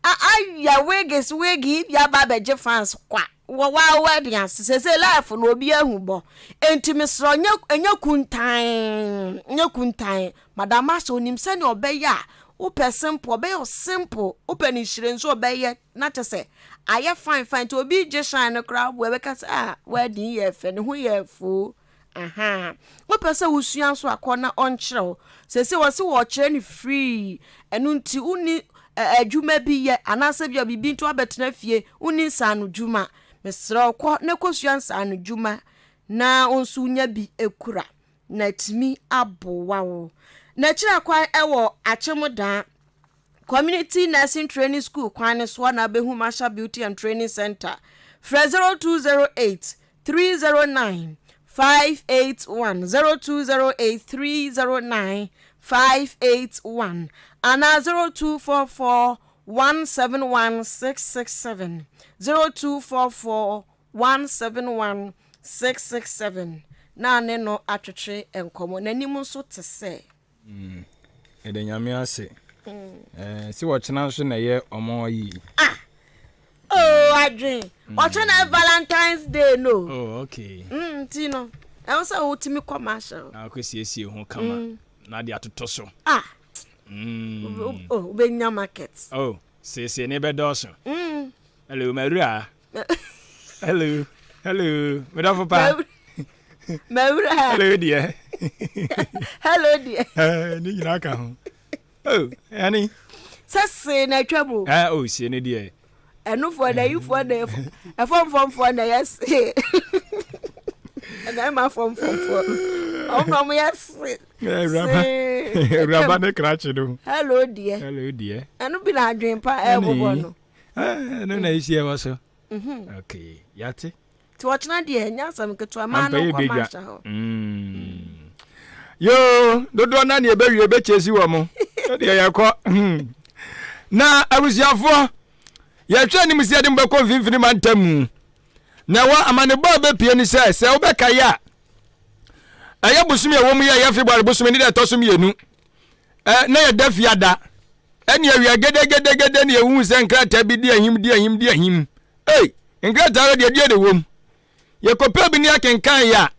Speaker 1: A ayɛ wigs wig yi bi aba abɛgye fans kwa wɔ waa wedding ase sese life no obi ahu bɔ enti mesrɛ nyɛ ɛnyɛ kuntan nyɛ kuntan madam Asha onim sɛnea ɔbɛyɛ a wopɛ simple ɔbɛyɛ wo simple wopɛ ne hyire nso ɔbɛyɛ na kyɛ sɛ ayɛ fine fine nti obi gye shine no koraa boa bɛka sɛ ah wedding yɛ fɛ ne ho yɛ foo Ahaa. Wopɛ sɛ wosua nso a, kɔ na ɔnkyerɛ wo. Seesei wɔse wɔrekyerɛ no free. Ɛno nti wonni adwuma bi yɛ anaasɛ bia biribi nti woabɛtena fie, wonni nsaanodwuma. Mesrɛ wo kɔ na kɔsua nsaanodwuma na wo nso wonya bi kura na atumi aboa wo. N'akyiri akwan wɔ Akyem Daa. Community Nursing Training School kwan no soa na wobɛhu Masha Beauty and Training Centre. Frɛ 0208 309 581, 0208 309 581 anaa 0244 171 667, 0244 171 667 na ne no atwetwe nkɔmmɔ. N'anim nso te sɛ.
Speaker 2: Mm, yɛda Nyame ase. Mm. Eh, si wɔkyena nso na ɛyɛ ɔmo ayi.
Speaker 1: Ah! Oh, adwen. Mm. Ɔkyena yɛ Valentine's Day no.
Speaker 2: Oh, okay.
Speaker 1: Mm, nti no, ɛwɔ sɛ wotumi kɔ Marshall.
Speaker 2: Na akɔsiesie ho kama. Mm. Na de atoto so.
Speaker 1: Ah! Mm. Oh, wobɛnya market.
Speaker 2: Oh, siesie ne bɛdɔɔso. Mm. Hello, Mawura. Hello, hello, medɔfo pa.
Speaker 1: Mawura.
Speaker 2: Hello deɛ.
Speaker 1: Hello deɛ.
Speaker 2: Eh, ne nyinaa ka ho. Oh, ɛne.
Speaker 1: Sɛ see na atwa mu.
Speaker 2: Eh, oh, sie ne deɛ.
Speaker 1: Ɛnofoɔ na ayifoɔ na ɛfɔmfɔmfoɔ na ɛyɛ see. Mmarima fɔmfɔmfoɔ. Ɔmo na ɔmo yɛ see.
Speaker 2: Awuraba awuraba ne krakye no.
Speaker 1: Hello deɛ.
Speaker 2: Hello deɛ.
Speaker 1: Ɛno bi na adwene pa ɛbobɔ no.
Speaker 2: Ɛno na esi ɛwɔ so. Mhm. Okay, yate.
Speaker 1: Ti ɔkyena deɛ ɛnyɛ asɛm ketewa maa no nkɔ ma ahyɛ hɔ.
Speaker 2: Mm. Yoo, dodoɔ na neɛ ɛbɛwie bɛkyɛ si wɔ mo. Deɛ yɛkɔ. Hmm. Na abusuafoɔ, yɛhwɛ anim sɛ yɛde mo bɛkɔ mfimfini mantam mu. Na ɛwɔ amanebɔ a bɛpie ne sɛ sɛ wobɛkae a ɛyɛ bosome a ɛwɔ mu yɛ ɛyɛ February bosome ne deɛ ɛtɔ so mmienu na yɛda fiada ɛne awia gedegedegede ne yɛhu sɛ nkrataa bi di ahim di ahim di ahim ei nkrataa no deɛ deɛ na ɛwɔ mu yɛkɔpɛ bi ne akenkan yɛ a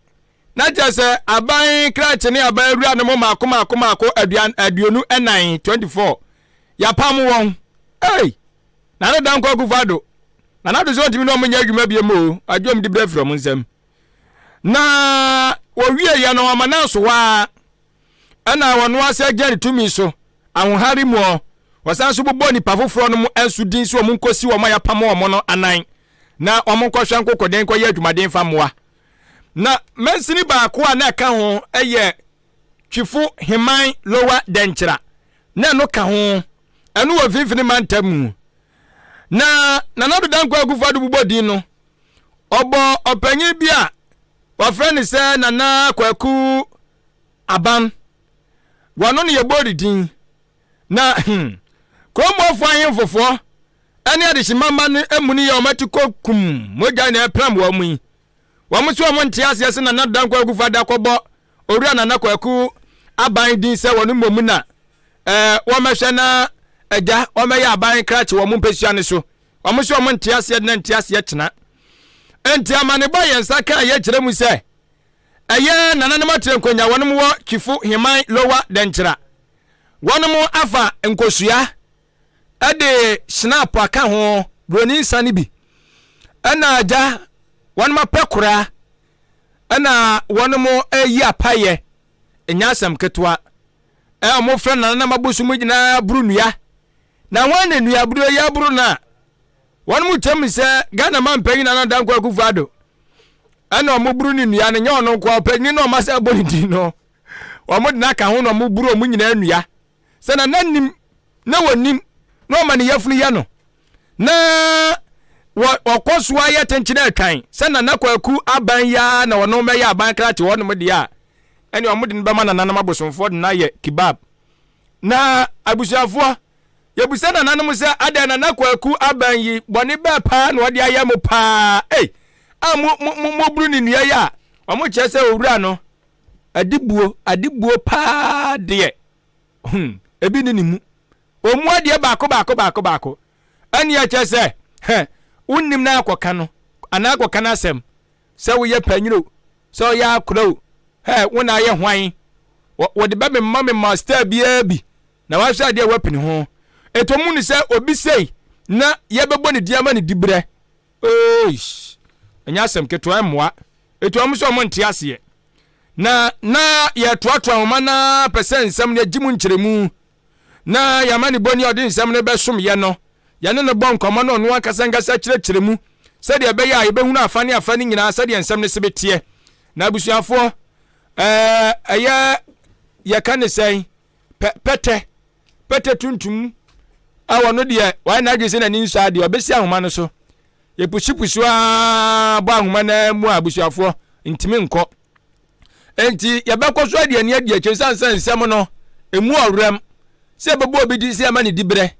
Speaker 2: na kyerɛ sɛ aban krakye ne aban awura no mo maako maako maako 24 24 yɛapam wɔn ei Nana Dankwa Akufo-Addo Nana Addo sɛ ɔntumi ne wɔn nyɛ adwuma biom o adwom de berɛ firi wɔn nsam Na wɔwieeɛ no, wɔama no aso hɔ ara. Ɛna ɔno ara sɛ gyina ne tumi so, ahohare mu ɔ, wɔsan nso bobɔɔ nnipa foforɔ nom nso din sɛ wɔn nkɔsi wɔn a yɛapam wɔn no anan, na wɔn nkɔhwɛ nkokoden nkɔyɛ adwumaden mfa mmoa. Na mansini baako a na ɛka ho yɛ Twifo Heman Lower Denkyira. Na ɛno ka ho. Ɛno wɔ Mfimfini Mantam mu. Na Nana Addo Dankwa Akufo-Addo bobɔ din no, ɔbɔ ɔpanyin bi a wɔfrɛ no sɛ Nana Kwaku Aban. Wɔno no yɛbɔɔ ne din. Na hmm, kurommɔfoɔ ahemfofoɔ ne adehyemma mma no mu no yɛ wɔn ati kɔ kum mogya na ɛpram wɔn mu yi. Wɔn nso wɔn nte aseɛ sɛ Nana Dankwa Akufo-Addo akɔbɔ Owura Nana Kwaku Aban din sɛ wɔn mmom na ɛɛ wɔmmɛhwɛ na agya wɔmmɛyɛ aban krakye wɔn mpasua no so. Wɔn nso wɔn nte aseɛ na nte aseɛ kyena. Enti amanebɔ a yɛn nsa kaa yɛ kyerɛ mu sɛ ɛyɛ nananom atrɛ nkonya wɔnom wɔ Twifo Heman Lower Dɛnkyera. Wɔnom afa nkosua de schnapp aka ho, buroni nsa no bi. Ɛna agya wɔnom apɛ kora ɛna wɔnom ayi apayɛ ɛnyɛ asɛm ketewa. Ɛ wɔn frɛ nananom abosom nyinaa buru nnua. Na wɔn na nnua aburo yi aboro no a wɔn kyɛm sɛ Ghana man panyin Nana Dankwa Akufo-Addo ɛna wɔn buru ne nnua no nyɛ ɔno nko a ɔpanyin na wɔn asɛ abɔ ne din no wɔn de n'aka ho na wɔn buru wɔn nyinaa nnua sɛ nana nim na wɔnim na ɔma ne yafunu yɛ no na wɔkɔ so ayɛ kyenkyen atwan sɛ Nana Kwaku aban yi ara na ɔno mɛyɛ aban krakye hɔnom deɛ a, ɛne wɔn de no bɛma nananom abosomfoɔ de no ayɛ kebab. Na abusuafoɔ, yɛbusa nananom sɛ adɛn Nana Kwaku aban yi bɔne bɛɛ paa na ɔde ayɛ mo paa ei a mo mo mo moburu ne nnua yi a wɔn kyerɛ sɛ owura no adibuo adibuo paa deɛ hmm ebi ne ne mu. Ɔmmu adeɛ baako baako baako baako. Ɛnneɛ kyerɛ sɛ, hɛ, wonnim na akɔka no, anaa akɔka no asɛm, sɛ woyɛ panyin o, sɛ woyɛ akora o, hɛ, wo na ayɛ hwan? Wɔ, wɔde bɛmema mema style biara bi, na wahwɛ adeɛ a woapini ho. Ɛtɔ mu no sɛ obi sei na yɛbɛbɔ ne din ama ne diberɛ. Oish, ɛnyɛ asɛm ketewa, ɛmmoa. Ɛtɔ mu sɛ wɔn nte aseɛ. Na, na yɛtoatoa nhoma no ara pɛ sɛ nsɛm no yɛgye mu nkyerɛmu. na yɛn amanebɔni a ɔde nsɛm no bɛsom yɛn no, yɛne no bɔ nkɔmmɔ na ɔno ankasa ankasa kyerɛkyerɛ mu sɛdeɛ ɛbɛyɛ a yɛbɛhunu afa ne afa no nyinaa sɛdeɛ nsɛm no sebe teɛ. Na abusuafoɔ, ɛɛ, ɛyɛ yɛka ne sɛn, pɛ, pɛtɛ, pɛtɛ tuntum a ɔno deɛ wayɛ n'adwene sɛ n'ani nsɔ adeɛ, ɔbɛsi ahoma no so. Yɛpusupusu ara bɔ ahoma no mu a abusuafoɔ ntumi nkɔ. Enti yɛbɛkɔ so adi ani adi akyire sane sɛ nsɛm no emu ɔwerɛm sɛ yɛbɛbɔ obi din sɛ yɛma ne diberɛ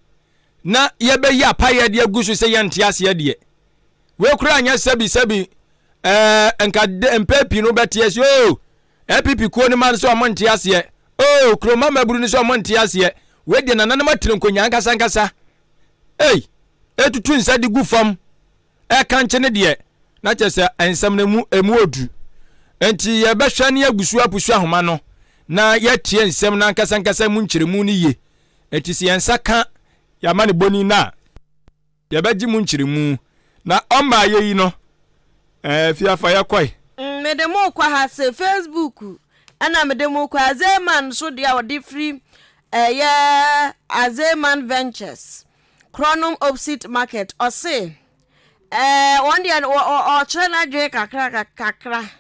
Speaker 2: na yɛbɛyi apayɛ de agu so sɛ yɛnte aseɛ deɛ. Wei koraa nyɛ sɛbi sɛbi ɛɛ nka mpɛ pii no bɛte aseɛ oo oh, NPP kuo no ma no sɛ ɔmo nte aseɛ oo oh, kuroma mmaburu no sɛ ɔmo nte aseɛ. Wei deɛ nananom atiri nkonyaa ankasa ankasa. Ei, etutu nsa de gu fam. ɛkankye no deɛ, na kyerɛ sɛ nsɛm no emu emu odu. Enti yɛbɛhwɛ ne yɛagu so apusu ahoma no na yɛatie nsɛm no ankasa ankasa mu nkyerɛmu no yie. Enti sɛ yɛn nsa ka yɛn amanebɔni no a, yɛbɛgye mu nkyerɛmu. Na ɔmmaa yɛyi no, ɛɛ, fi afa yɛkɔe.
Speaker 1: Mede mo rekɔ ha se Facebook ɛna mede mo rekɔ Azeman nso deɛ a ɔde firi ɛyɛ Azeman Ventures. Korɔnom Opsit Market, ɔse ɛɛ wɔn deɛ ɔkyerɛ n'adwene kakra kakra.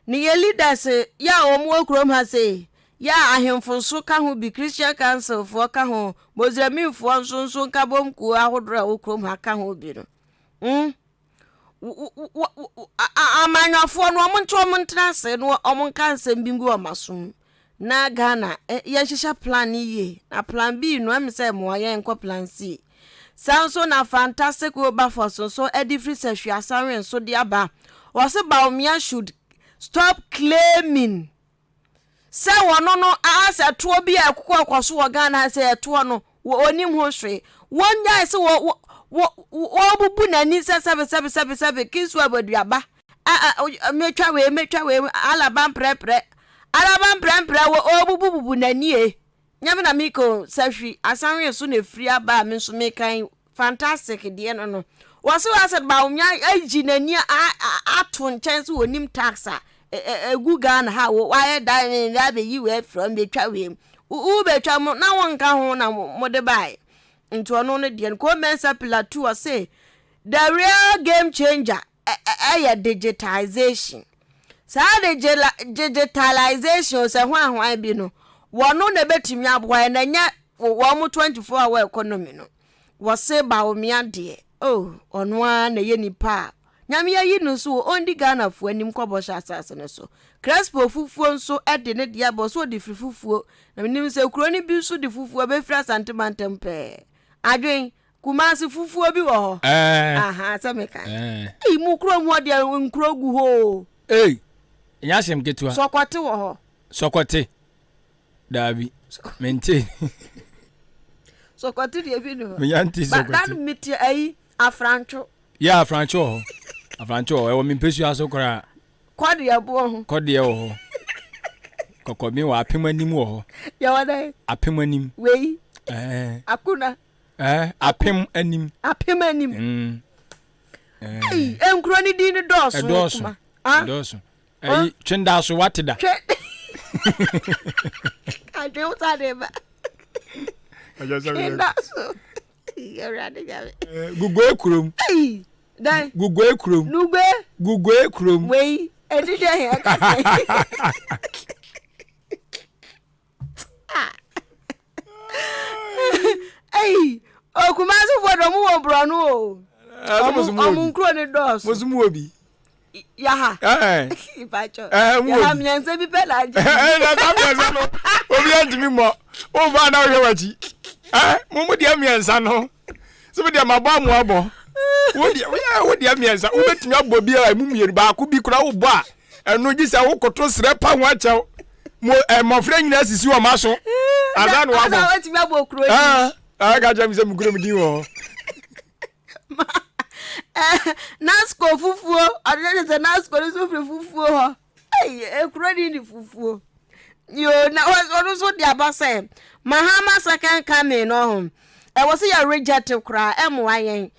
Speaker 1: Ne yɛ leaders yɛ a wɔn wɔ kurom ha sei, yɛ a ahemfo nso ka ho bi, Christian Council foɔ ka ho, Mozambiquefoɔ nso nso nkabom kuo ahodoɔ a ɛwɔ kurom ha ka ho bi no. Mm. Amanyɔfoɔ no wɔn nto wɔn ntena ase na wɔn nka nsɛm bi ngu wɔn asom na Ghana yɛnhyehyɛ plan no yie na plan B no ɛmi sɛ mmoa yɛn nkɔ plan C. Saa nso na Fantastic Wilberforce nso ɛde firi sɛ Hweasanwe nso de aba. Wɔse Bawumia should stop claiming Sɛ wɔno no aa sɛ toɔ bi a ɛkokɔ kɔ so wɔ Ghana ha sɛ ɛtoɔ no wɔ ɔnim ho hwee. Wɔn nyae sɛ wɔ wɔ wɔ wɔbubu n'ani sɛ sɛbe sɛbe sɛbe sɛbe Kingsway aduaba a a metwa wei metwa wei alaba mprɛprɛ alaba mprɛmprɛ wɔ ɔbubu bubu n'ani e. Nyɛ me na meka o, sahwi asanwe so na ɛfiri aba a me nso meka yi, fantastic deɛ no no. Wɔse Asad Bawumia ayi n'ani ato nkyɛn sɛ wɔnim tax a ɛgu Ghana ha, wayɛ dan ne abɛyi wei afiri hɔ, mbɛtwa wei mu. Wobɛtwa mu na wonka ho na mode baeɛ. Nti ɔno no deɛ no, Ko Mensah Pilatu ɔse the real game changer ɛyɛ digitization. Saa digitalization sɛ hwan hwan bi no, wɔno na ɛbɛtumi aboa yɛn na ɛnyɛ. wɔn 24 hour economy no, wɔse Bawumia deɛ, oh, ɔno ara na ɛyɛ nipa a Nyame ayi no so ɔndi Ghanafoɔ anim kɔ bɔhyɛ asase no so. Crespo fufuo nso de ne deɛ abɔ so, ɔde firi fufuo. Na menim sɛ kuro no bi nso de fufuo bɛfiri Asante mantam pɛɛ. Adwen, Kumasi fufuo bi wɔ hɔ. Aha, sɛ meka. Ei, mu kurom hɔ deɛ nkuro gu hɔ o.
Speaker 2: Ei, ɛnyɛ asɛm ketewa.
Speaker 1: Sɔkɔte wɔ hɔ.
Speaker 2: Sɔkɔte. Daabi, mente.
Speaker 1: Sɔkɔte deɛ bi ni hɔ.
Speaker 2: Menya nte sɔkɔte.
Speaker 1: Ba, dan mete ayi, afrantwo.
Speaker 2: Yɛ afrantwo wɔ hɔ. Afrantwo wɔ hɔ. Ɛwɔ me mpesua so koraa.
Speaker 1: Kɔdeɛ boɔ ho.
Speaker 2: Kɔdeɛ wɔ hɔ. Kɔkɔben wɔ apem anim wɔ hɔ.
Speaker 1: Yɛwɔ dɛn?
Speaker 2: Apem anim.
Speaker 1: Wei. Ɛɛ. Akuna.
Speaker 2: Ɛɛ apem anim.
Speaker 1: Apem anim. Mm. Ɛɛ. Nkuro ni din ni dɔɔso.
Speaker 2: Ɛdɔɔso. Ɛdɔɔso. Ɛyi twenda so wate da.
Speaker 1: Twe. Adwe wo sa de ba. Twenda so. Awurade nyame.
Speaker 2: Gugoe kurom.
Speaker 1: Ei, dan.
Speaker 2: Gugoe kurom.
Speaker 1: Nugbe.
Speaker 2: Gugoe kurom.
Speaker 1: Wei, ɛdi dɛ yɛ kasa. Ei, okumasefoɔ de ɔmo wɔ borɔno o. Ɔmo nkuro ne dɔɔso.
Speaker 2: Mo so mo wɔ bi.
Speaker 1: Yaha. Mpatsɔ. Yaha mmiɛnsa bi pɛ na agye.
Speaker 2: Ɛɛ na mmiɛnsa no obi antumi mmɔ. O ba na ɔhwɛ w'akyi. Ɛɛ mo mo deɛ mmiɛnsa no. Sɛ mo deɛ ma bɔ amu abɔ. Wo deɛ wo deɛ mmiɛnsa wobɛtumi abɔ bi a emu mmienu baako bi kura wo bɔ a ɛno gye sɛ wokoto srɛ pa ho akyɛw. Mo mmɔfra nyinaa sisi wɔn aso. Ansa na wabɔ.
Speaker 1: Ansa watumi abɔ kuro yi.
Speaker 2: Ɛɛ ɛɛ ka kyerɛ mi sɛ mo kuro mi din wɔ hɔ.
Speaker 1: Nasco fufuo, ɔde ne sɛ Nasco no nso firi fufuo hɔ. Ei, ekuro ni ne fufuo. Yoo, na ɔno nso de aba sɛ Mahama second coming no ho. Ɛwɔ sɛ yɛ reject koraa, ɛmmoa yɛn.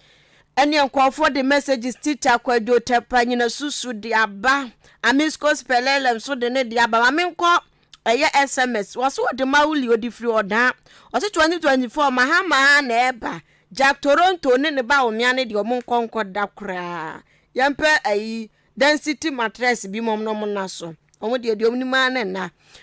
Speaker 1: Ɛne nkurɔfoɔ de messages Tita Kwadwo Tɛpa nyina susu de aba. Amisco Spelele nso de ne de aba. Ma menkɔ ɛyɛ SMS. Wɔse wɔde Mawuli ɔde firi ɔdaa. Ɔse 2024 Mahama na ɛba. Jack Toronto ne ne ba Omia no deɛ ɔmo nkɔ nkɔ da koraa. Yɛmpɛ ayi density mattress bi mom na ɔmo nna so. Ɔmo deɛ deɛ ɔmo nim ara ne nna.